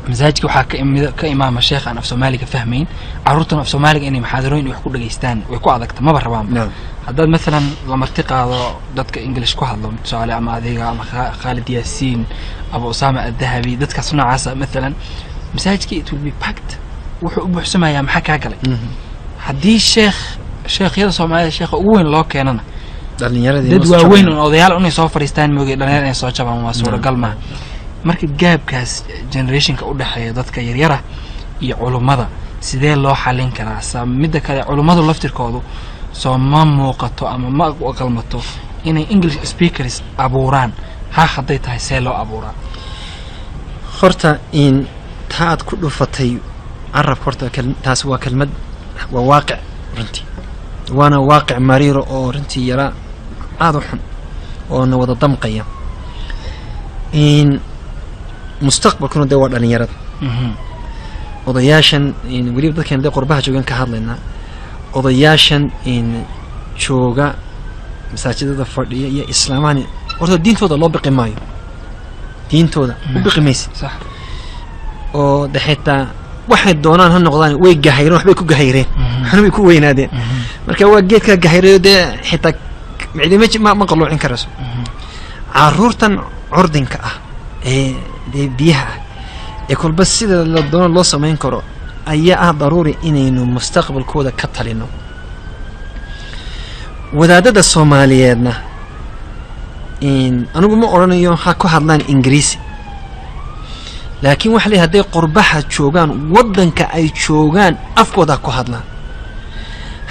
masaajidka waxaa ka imaama sheekh aan af Soomaaliga fahmayn, carruurtana af Soomaaliga inay maxaadarooyin wax ku dhageystaan way ku adagta, maba rabaanba. Haddaad mathalan la marti qaado dadka English ku hadlo, tusaale ama adiga ama Khaalid Yaasiin, Abu Usama Addahabi, dadkaas noocaasa mathalan, masaajidka it will be packed, wuxuu u buuxsamayaa maxaa kaa galay. Haddii sheekh sheekhyada Soomaalida sheekha ugu weyn loo keenana, dhalinyaradii dad waaweyn oo odayaal inay soo fadhiistaan moogay, dhalinyar inay soo jabaan waa suuragal maaha. Marka gapkaas generationka u dhexeeya dadka yaryara iyo culummada sidee loo xalin karaa? Sa midda kale, culummadu laftirkoodu soo ma muuqato ama ma qalmato inay English speakers abuuraan? Ha, hadday tahay, see loo abuuraa? Horta in taa aad ku dhufatay carabka horta taasi waa kelmad, waa waaqic runtii, waana waaqic mariiro oo runtii yaraa aada u xun oo na wada damqaya. In mustaqbalkuna dee waa dhalinyarada. Odayaashan in weliba dadkan dee qurbaha joogan ka hadlaynaa, odayaashan in jooga masaajidada fadhiya iyo islaamahani horta diintooda loo biqi maayo, diintooda u biqi maysid. Oo de xitaa waxay doonaan ha noqdaan, way gahayreen, waxbay ku gahayreen, waxna way ku weynaadeen. Marka waa geedkaa gahayrayo dee xitaa cidima ma qalloocin karayso. Caruurtan curdinka ah ee dee biyaha ah ee kolba sida la doono loo samayn karo ayaa ah daruuri inaynu mustaqbalkooda ka talino. Wadaadada Soomaaliyeedna in anigu ma odhanayo ha ku hadlaan Ingiriisi, laakiin waxa leeyahay hadday qurbaha joogaan, waddanka ay joogaan afkooda ha ku hadlaan.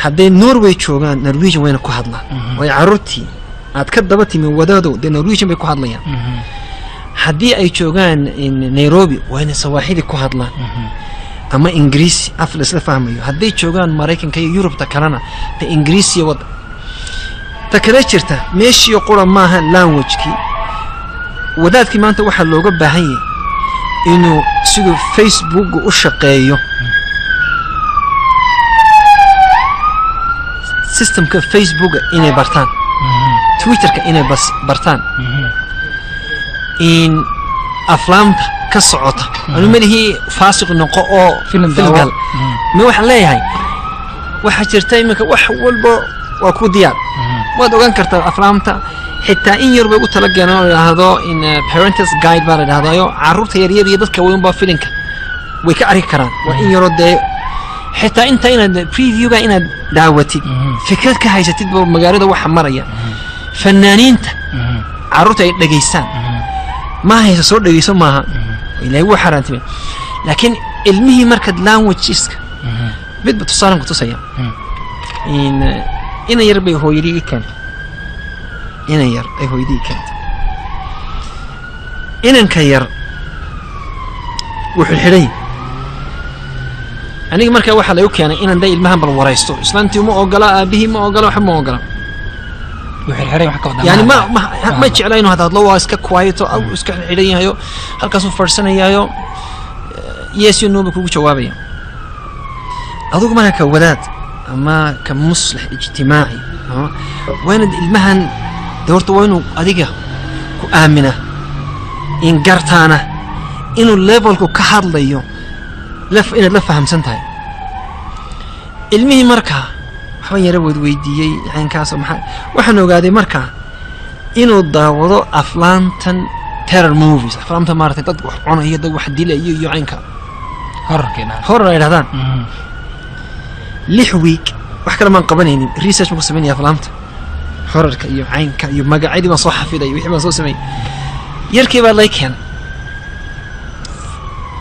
Hadday Norway joogaan, Norwegian wayna ku hadlaan. Waayo carruurtii aad ka daba timi, wadaadow, dee Norwegian bay ku hadlayaan. Haddii ay joogaan in Nairobi, waa inay Sawaaxili ku hadlaan ama Ingiriisi af la isla fahmayo. Hadday joogaan Maraykanka iyo Yurubta kalena, de Ingiriisiya wadda ta kale jirta. Meeshii qura maaha languagekii. Wadaadkii maanta waxaa looga baahan yahay inuu siduu Facebooka u shaqeeyo, systemka Facebooka inay bartaan, Twitterka inay bas bartaan, in aflaamta ka socota. Anu malihii faasiq noqo oo Film daawo. Gal ma waxaan leeyahay, waxaa jirta iminka wax walba waa ku diyaar, waad ogaan kartaa aflaamta. Xitaa in yar bay ugu talagaleen oo la idhaahdo in parent's guide baa la idhahdayo, carruurta yaryar iyo dadka weyn baa filinka way ka arki karaan. Waa in yaroo dee xitaa inta inaad previewga inaad daawatid, fikrad ka haysatid ba magaalada waxa maraya, fanaaniinta carruurta ay dhegaystaan. Ma haysa soo dhegeyso maaha, Ilaahay wuu xaaraantimay, laakiin ilmihii markaad languageska midba tusaalan ku tusaya in ina yar bay hooyadii ii keentay, inan yar ay hooyadii ii keentay. Inanka yar wuxuu xidhan yahay. Aniga markaa waxaa lagu keenay inaan dee ilmahan bal waraysto. Islaantii uma ogola, aabihii ma ogola, waxba ma ogola. Wuu xirxiray wax ka wadaa? Yani ma jecla inuu hadlo, waa iska quiet oo iska xidhan yahayo, halkaasuu fadhisanayaayo, yes iyo no ba kugu jawaabaya. Adigu marka ka wadaad Ama ka muslix ijtimaaci ama waa inaad ilmahan de horta waa inuu adiga ku aamina in gartaana inuu levelku ka hadlayo inaad la fahamsan tahay ilmihii. Markaa waxbaan yara wadweydiiyey caynkaasoo maxaa waxaan ogaaday markaa inuu daawado aflaantan terror movies, aflaamta maaragtay dad wax cunayo, dad wax dilayo iyo caynka. Horrorkeena. Horror ay dhahdaan. 6 week wax kale maan qabanaynin, research baan ku samaynaya aflaamta horrorka iyo caynka iyo magacyadii baan soo xafiday, wixii baan soo sameeyey. Yarkii baa lay keenay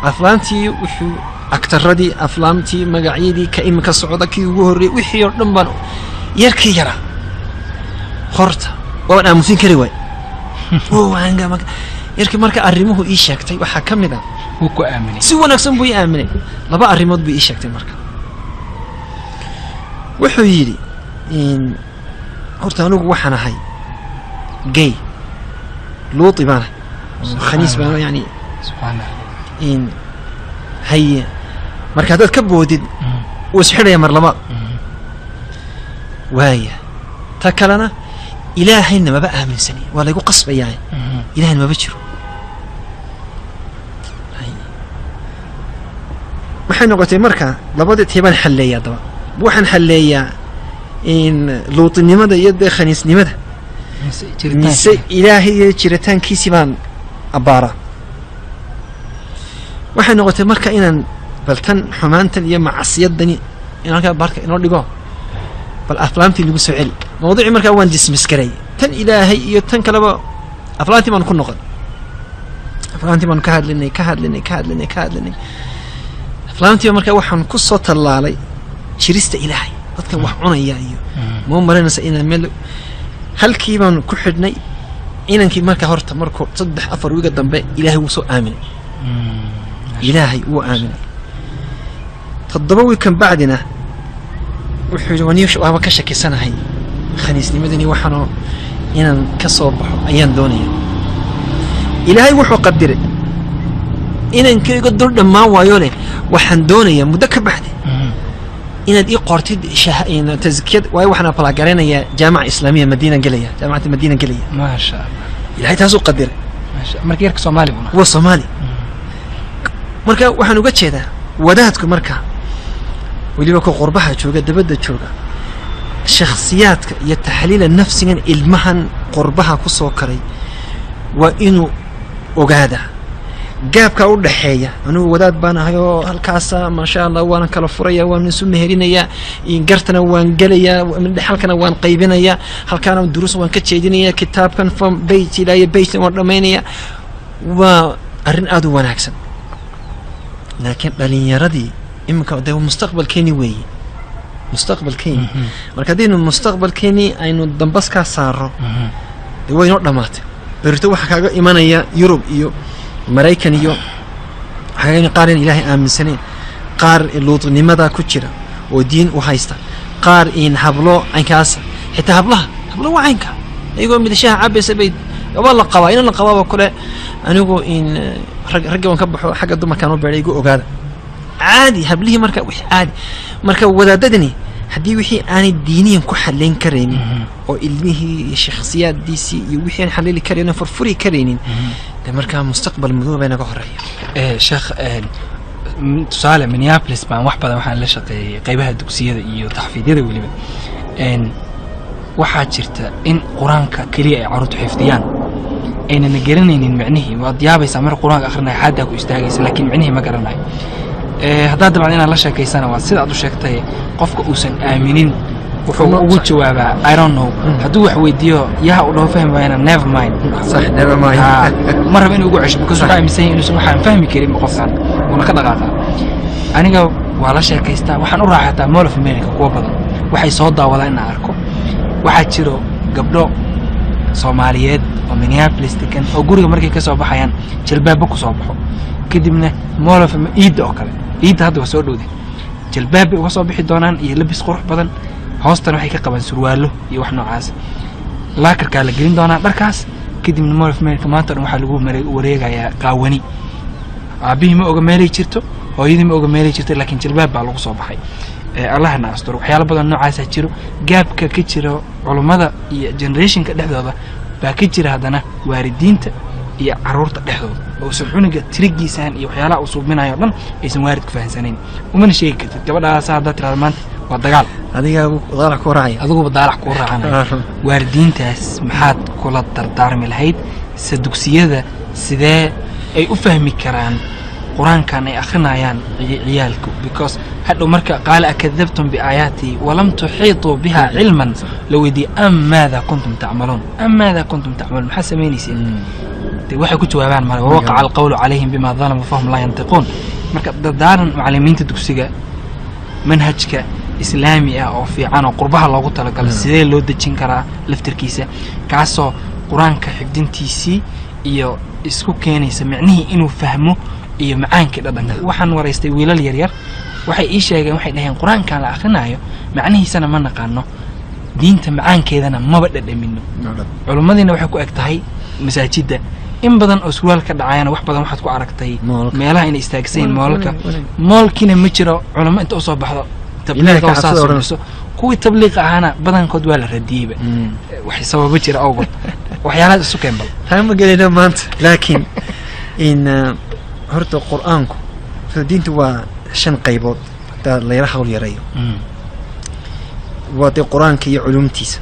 aflaamtii, wuxuu aktaradii aflaamtii, magacyadii, ka iminka socda, kii ugu horreeyey, wixii oo dhan baan yarkii yaraa horta waan aamusin kari waay. Oo yarkii marka arrimuhu ii sheegtay waxaa ka mid ah Wuu ku aaminay. Si wanaagsan buu ii aaminay. Laba arrimood buu ii sheegtay. Marka wuxuu yidhi horta anigu waxaan ahay gay, luuti baan ahay, khaniis baan yani. Subxaan Allah. In haye, marka haddaad ka boodid wuu isxidhaya mar labaad. Waaya, ta kalena Ilaahayna maba aaminsani, waa laygu qasbayaa, Ilahayna maba jiro. Haye. Waxay noqotay marka labadii tii baan xalleeyaa. Daba waxaan xalleeyaa in luutinimada iyo dee khaniisnimada mise jiritaanka. Mise Ilaahay iyo jiritaankiisii baan abbaaraa. Waxay noqotay marka inaan bal tan xumaantan iyo macsiyadani in halkaa baarka inoo dhigo, bal aflaamtii lagu soo celi mawduucii. Markaa waan dismiss garay tan Ilaahay iyo tan kaleba. Aflaantii baanu ku noqon, aflaantii baanu ka hadlinay, ka hadlinay, ka hadlinay, ka hadlinay aflaantii. Markaa waxaan ku soo tallaalay jirista Ilaahay, dadka wax cunaya iyo ma marinaysa inaan meel halkii baanu ku xidhnay inankii. Marka horta markuu 3-4 wiiga dambe Ilaahay wuu soo aaminay. Ilaahay wuu aaminay. 7 wiig kan bacdina wuxuu yidhi, wani waaba ka shakisanahay khaniisnimadani, waxaanoo inaan ka soo baxo ayaan doonaya. Ilaahay wuxuu qadiray inankayga dul dhammaan waayo leh, waxaan doonayaa muddo ka baxday inaad ii qortid taskiyad, waayo waxaan apply garaynayaa jaamaca islaamiya, Madiina gelaya, jaamacadda Madiina gelaya. Maasha Allah. Ilahay taasuu qadiray. Maasha. Marka yarka Soomaali buna. Waa Soomaali. Marka waxaan uga jeedaa wadaadku marka weliba ku qurbaha jooga, dabadda jooga, shakhsiyaadka iyo taxliila nafsigan ilmahan qurbaha ku soo koray waa inuu ogaadaa gaabkaa u dhaxeeya. Anigu wadaad baan ahay oo halkaasa maasha Allah waanan kala furaya, waan isu meherinayaa, gartana waan gelayaa, dhexalkana waan qaybinayaa, halkaana duruus waan ka jeedinayaa, kitaabkan from page ilaa iyo pagena waan dhamaynaya. Waa arrin aada u wanaagsan, laakiin dhalinyaradii iminka dee mustaqbalkeeni weeye, mustaqbalkeeni. Marka haddaynu mustaqbalkeeni aynu dambaskaa saaro, dee way inoo dhamaatay. Berito waxaa kaaga imanaya Yurub iyo Maraykan iyo waxaa kaaga qaar in Ilaahay aaminsaneen, qaar luutnimada ku jira oo diin u haysta, qaar in hablo caynkaasa, xitaa hablaha, hablo waa caynka, iyagoo midashaha cabaysa bay waa la qabaa, inan la qabaaba kule anigu in rag raggii waan ka baxo, xagga dumarkaan u beeray, igu ogaada caadi hablihii. Marka wix caadi marka wadaadadani haddii wixii aanay diiniyan ku xalayn karaynin oo ilmihii iyo shakhsiyaadiisii iyo wixii aan xalili karaynin oo furfuri karaynin, de markaa mustaqbal madow bay naga horeeya. Sheekh, tusaale Minneapolis baan wax badan waxaan la shaqeeyey qaybaha dugsiyada iyo taxfiidyada weliba. Waxaa jirta in Qur-aanka keliya ay carruurtu xifdiyaan, aynana garanaynin micnihii. Waad yaabaysaa mar Qur-aanka akhrinaya, xaaddaa ku istaagaysa, laakiin micnihii ma garanayo. Haddaad dabcan inaad la sheekaysana, waa sida aad u sheegtay, qofka uusan aaminin wuxuu ugu jawaabaa "I don't know". Hadduu wax weydiiyo yaha uu dhaho fahmi waayana, "Never mind." Sax, never mind. Ha, ma rabo inuu ugu cesho because wuxuu aaminsan yahay inuusan waxaan fahmi karin qofkan, wuuna ka dhaqaaqaa. Aniga waa la sheekaystaa, waxaan u raaxataa Mall of America, kuwa badan waxay soo daawadaan inaan arko. Waxaa jiro gabdho Soomaaliyeed oo Minneapolis degan oo guriga markay ka soo baxayaan jalbaabo ku soo baxo, kadibna Mall of iidda oo kale, iidda hadda waa soo dhowday, jalbaab bay uga soo bixi doonaan iyo labis qurux badan, hoostana waxay ka qabaan surwaallo iyo wax noocaas. Lockerkaa la gelin doonaa dharkaas, kadibna Mall of America maanta o dhan waxaa lagu wareegayaa qaawani. Aabbihii ma oga meelay jirto, hooyadii ma oga meelay jirto, laakiin jalbaab baa lagu soo baxay. Allahna asturo. Waxyaalo badan noocaasaa jiro. Gap-ka ka jiro culummada iyo generationka dhexdooda baa ka jira haddana waalidiinta iyo caruurta dhexdooda, oo usan cunuga tirigiisaan iyo waxyaalaha uu suubinayo o dhan aysan waalidku fahansanayn. Umana sheegi kartid gabadhaasa haddaad tirahdo maanta waa dagaal. Adigaa daalac ku raacaya. Adiguba daalac kuu raacanaya. Waalidiintaas maxaad kula dardaarmi lahayd? Se dugsiyada sidee ay u fahmi karaan qur-aankan ay akrinayaan ciyaalku? Because hadhow marka قال أكذبتم بآياتي ولم تحيطوا بها علما la weydiiye، أم ماذا كنتم تعملون، أم ماذا كنتم تعملون، maxaa samaynayseen? Dee waxay ku jawaabaan male. ووقع القول عليهم بما ظلموا فهم لا ينطقون. Marka dardaaran macalimiinta dugsiga, manhajka islaami ah oo fiican oo qurbaha loogu talagalay sidee loo dejin karaa laftirkiisa, kaasoo qur-aanka xifdintiisii iyo isku keenaysa micnihii inuu fahmo iyo macaankii dhadhanka? Waxaan waraystay wiilal yaryar, waxay ii sheegeen, waxay dhaheen, qur-aankan la akrinaayo macnihiisana ma naqaano, diinta macaankeedana maba dhadhamino. Culimmadiina waxay ku eg tahay masaajidda. In badan oo surwaal ka dhacayana wax badan waxaad ku aragtay Mall-ka. meelaha inay istaagsayin mall-ka. Wanaag. Mall-kiina ma jiro culimo inta usoo baxdo Ilaahay tabliiqa ka oo saas cabsada odhan. samayso. Kuwii tabliiqa ahaana badankood waa la radiyeyba, wax sababo jira awgood. Waxyaalahaas isu keen bal. Taa ma gelayna maanta, laakiin in horta qur-aanku, horta diintu waa shan qaybood hadaa layla hawl yareeyo. Waa dee qur-aanka iyo culumtiisa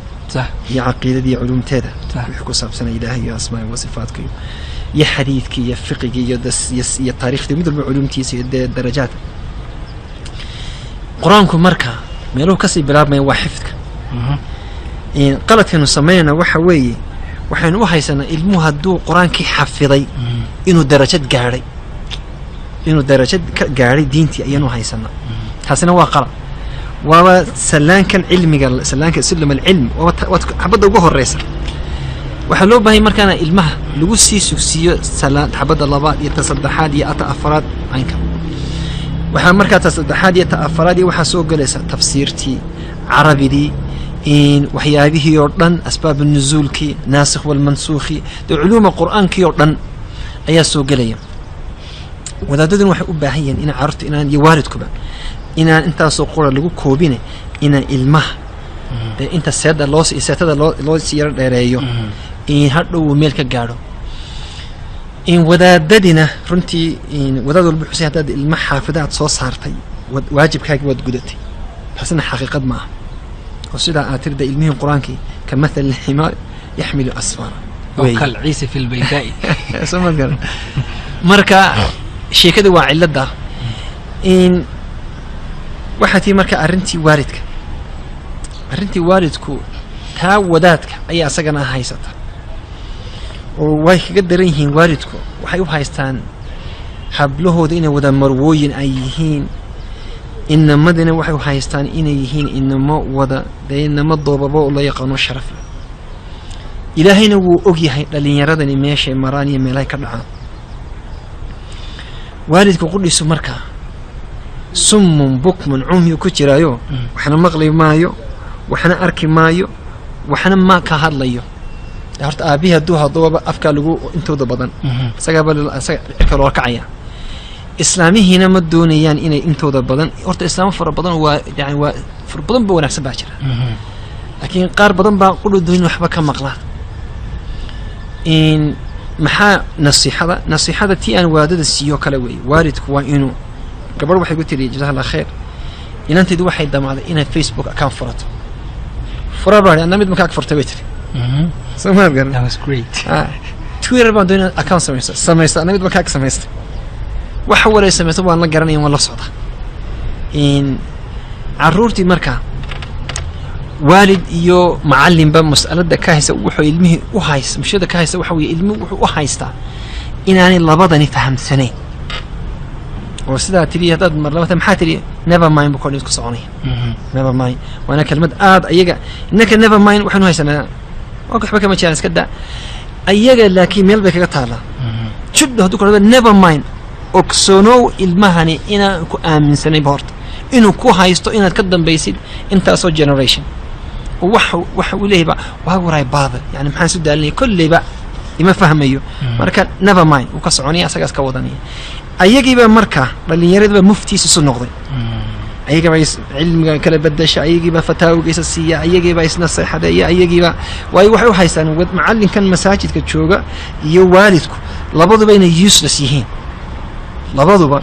iyo caqiidada iyo culumteeda, wixii ku saabsan ilaahay iyo asmaa wa sifaatka iyo xadiidka iyo fiqiga iyo iyo taariikhda, mid walba culumtiisa iyo dee darajaadka qur-aanku. Marka meeluhu kasii bilaabmaya waa xifdka. In qaladkaynu samaynayna waxa weeye, waxaynu u haysanaa ilmuhu hadduu qur-aankii xafiday inuu darajad gaadhay, inuu darajad ka gaadhay diintii ayaanu haysanaa. Taasina waa qalad. Waaba sallaankan cilmiga, sallaanka سلم العلم, waaba waa xabadda ugu horeysa. Waxaa loo baahanya markaana ilmaha lagu sii sugsiiyo salaan xabadda labaad iyo ta saddexaad iyo ta afaraad caynka. Waxaa markaa ta saddexaad iyo ta afaraad iyo waxaa soo gelaysa tafsiirtii, carabidii, in waxyaabihii oo dhan, أسباب nuzuulkii, ناسخ والمنسوخ, dee culuuma qur-aankii oo dhan ayaa soo gelaya. Wadaadaduna waxay u baahan yihiin inaan carruurta inaan iyo waalidkuba inaan intaasoo qura lagu koobine, inaan ilmaha dee inta seeda loo seetada loo sii yaro dheereeyo in hadhow uu meel ka gaadho. In wadaadadina runtii, in wadaad walba xuseen, haddaad ilma xaafida aad soo saartay, waajibkaagi waad gudatay. Taasina xaqiiqad ma aha. Oo sidaa aad tirda, ilmihii qur-aankii كمثل الحمار يحمل أسفارا. أو كالعيس في البيداء. Soo ma garan? Marka sheekada waa cilada in waxaa tii marka arrintii waalidka, arrintii waalidku, taa wadaadka ayaa isagana haysata oo way kaga daran yihiin. Waalidku waxay u haystaan hablahooda inay wada marwooyin ay yihiin, inamadina waxay u haystaan inay yihiin inamo wada dee inamo doobabo oo la yaqaano sharaf leh. Ilaahayna wuu og yahay dhalinyaradani meeshay maraan iyo meelahay ka dhacaan. Waalidka qudhiisu markaa صم بكم عمي ku jiraayo, waxna maqli maayo, waxna arki maayo, waxna ma ka hadlayo. Horta aabihii hadduu hadlaba afkaa lagu intooda badan isagaaba isaga cirka loola kacaya. Islaamihiina ma doonayaan inay intooda badan, horta islaamo fara badan waa yani waa fara badan ba wanaagsan baa jira, laakiin qaar badan baa qudhudooyin waxba ka maqlaan. In maxaa nasiixada? Nasiixada tii aan waadada siiyo kale weeye. Waalidku waa inuu, gabadh waxay ku tiri, jazaha Allah khayr, inantaydu waxay damacday inay Facebook account furato. Fura baan, anna mid makaa furtay, bay tiri. Soo maad garan? That was great. Ah, Twitter baan doonay inaad account samaysto, samaysto, anna mid makaa samaystay. Waxa walay samaysto waan la garanaya, waan la socdaa. In caruurtii marka waalid iyo macalinba mas'alada ka haysa, wuxuu ilmihii u haysta, mushkilada ka haysta waxa weeye, ilmuhu wuxuu u haystaa inaanay labadani fahamsanayn. Oo sidaa tiri, haddaad mar laba maxaa tiri, "Never mind" buu kordhin ku soconaya. Never mind waana kelmad aad ayaga, innaka never mind waxaanu haysanaa waa waxba kama jiraan, iska daa ayaga, laakiin meel bay kaga taalaa judho. Hadduu ku dhahdo "Never mind", ogsoonow ilmahani inaan ku aaminsanaynba, horta inuu ku haysto inaad ka dambaysid intaasoo generation. Oo waxa uu leeyahay ba waa waray baadil, yani maxaan isu daalinaya, kolleyba ima fahmayo. Marka never mind wuu ka soconaya, asagaas ka wadanaya. Ayagiiba marka dhallinyaradiiba muftiis isu noqday. Ayagaba cilmiga kala bedasha, ayagiiba fataawigiisa siiya, ayagiiba isnaseexadeeya, ayagiiba. Waayo, waxay u haystaan macallinkan masaajidka jooga iyo waalidku labaduba inay useless yihiin labaduba.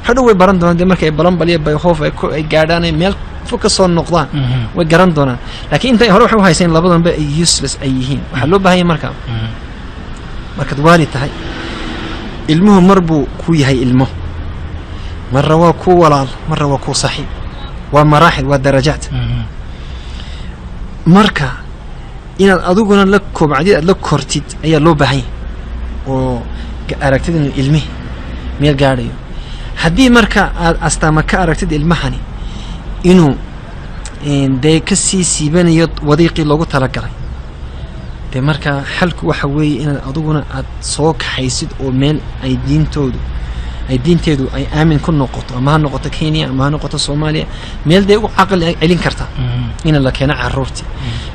Hadhow way baran doonaan dee, markay balanbal iyo bayhoof ay gaadhaan, ay meel fog ka soo noqdaan, way garan doonaan. Laakiin intay hore waxay u haysteen labadanba ay useless ay yihiin. Waxaa loo baahan yahay marka, markaad waalid tahay, ilmuhu mar buu ku yahay ilmo, marra waa ku walaal, marra waa ku saaxiib. Waa maraaxil, waa darajaat. Marka inaad adiguna la kobcdid, aad la kortid ayaa loo baahan yahay, oo aragtid inuu ilmihi meel gaadhayo. Haddii marka aad astaama ka aragtid ilmahani inuu dee ka sii siibanayo wadiiqii loogu talagalay, dee marka xalku waxa weeye inaad adiguna aad soo kaxaysid oo meel ay diintoodu ay diinteedu ay aamin ku noqoto, ama ha noqoto Kenya ama ha noqoto Soomaaliya, meel dee u caqli celin karta in la keeno caruurtii.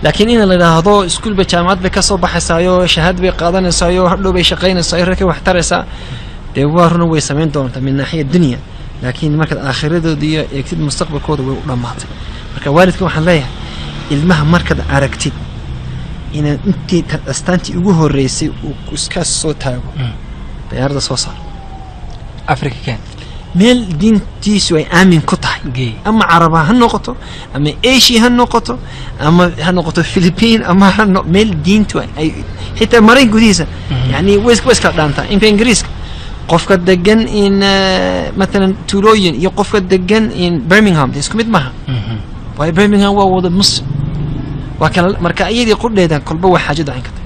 Laakiin in la idhaahdo iskuul bay, jaamacad bay kasoo baxaysaayo, shahaad bay qaadanaysaayo, hadhow bay shaqaynaysaa, reerkay wax taraysaa, dee waa runa, way samayn doontaa min naaxiya dunya, laakiin markaad aakhiradooda iyo eegtid mustaqbalkooda, way u dhammaatay. Marka waalidka waxaan leeyahay, ilmaha markaad aragtid inaad intii astaantii ugu horreysay uu iska soo taago, diyaaradda soo saar. Africa ken. Meel diintiisu ay aamin ku tahay. Gey. Ama Caraba ha noqoto, ama Asia ha noqoto, ama ha noqoto Philippine, ama ha meel diintu ay xitaa Marayn gudihiisa, yani way iskala dhaantaa. Inka Ingiriiska qofka degan in matalan tuulooyin iyo qofka degan in Birmingham dee isku mid maaha, waayo Birmingham waa wada Muslim, waa kala. Marka iyadii qudheeda kolba waa xaajadu cayn ka tahay.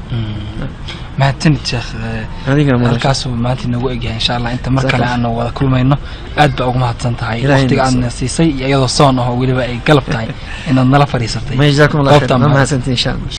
Mahadsanid, sheekh. Adigana mudan. Halkaasuu maanta inagu egyahay, insha Allah inta mar kale Jazakallah. aanu wada kulmayno. Aad baa ugu mahadsan tahay Ilaahay waqtiga na aadna siisay iyo iyadoo soon ah oo weliba ay galab tahay inaad nala fadhiisatay. Ma, jazakum Allah khayr. Goobtaan. Ma mahadsantiin, insha Allah.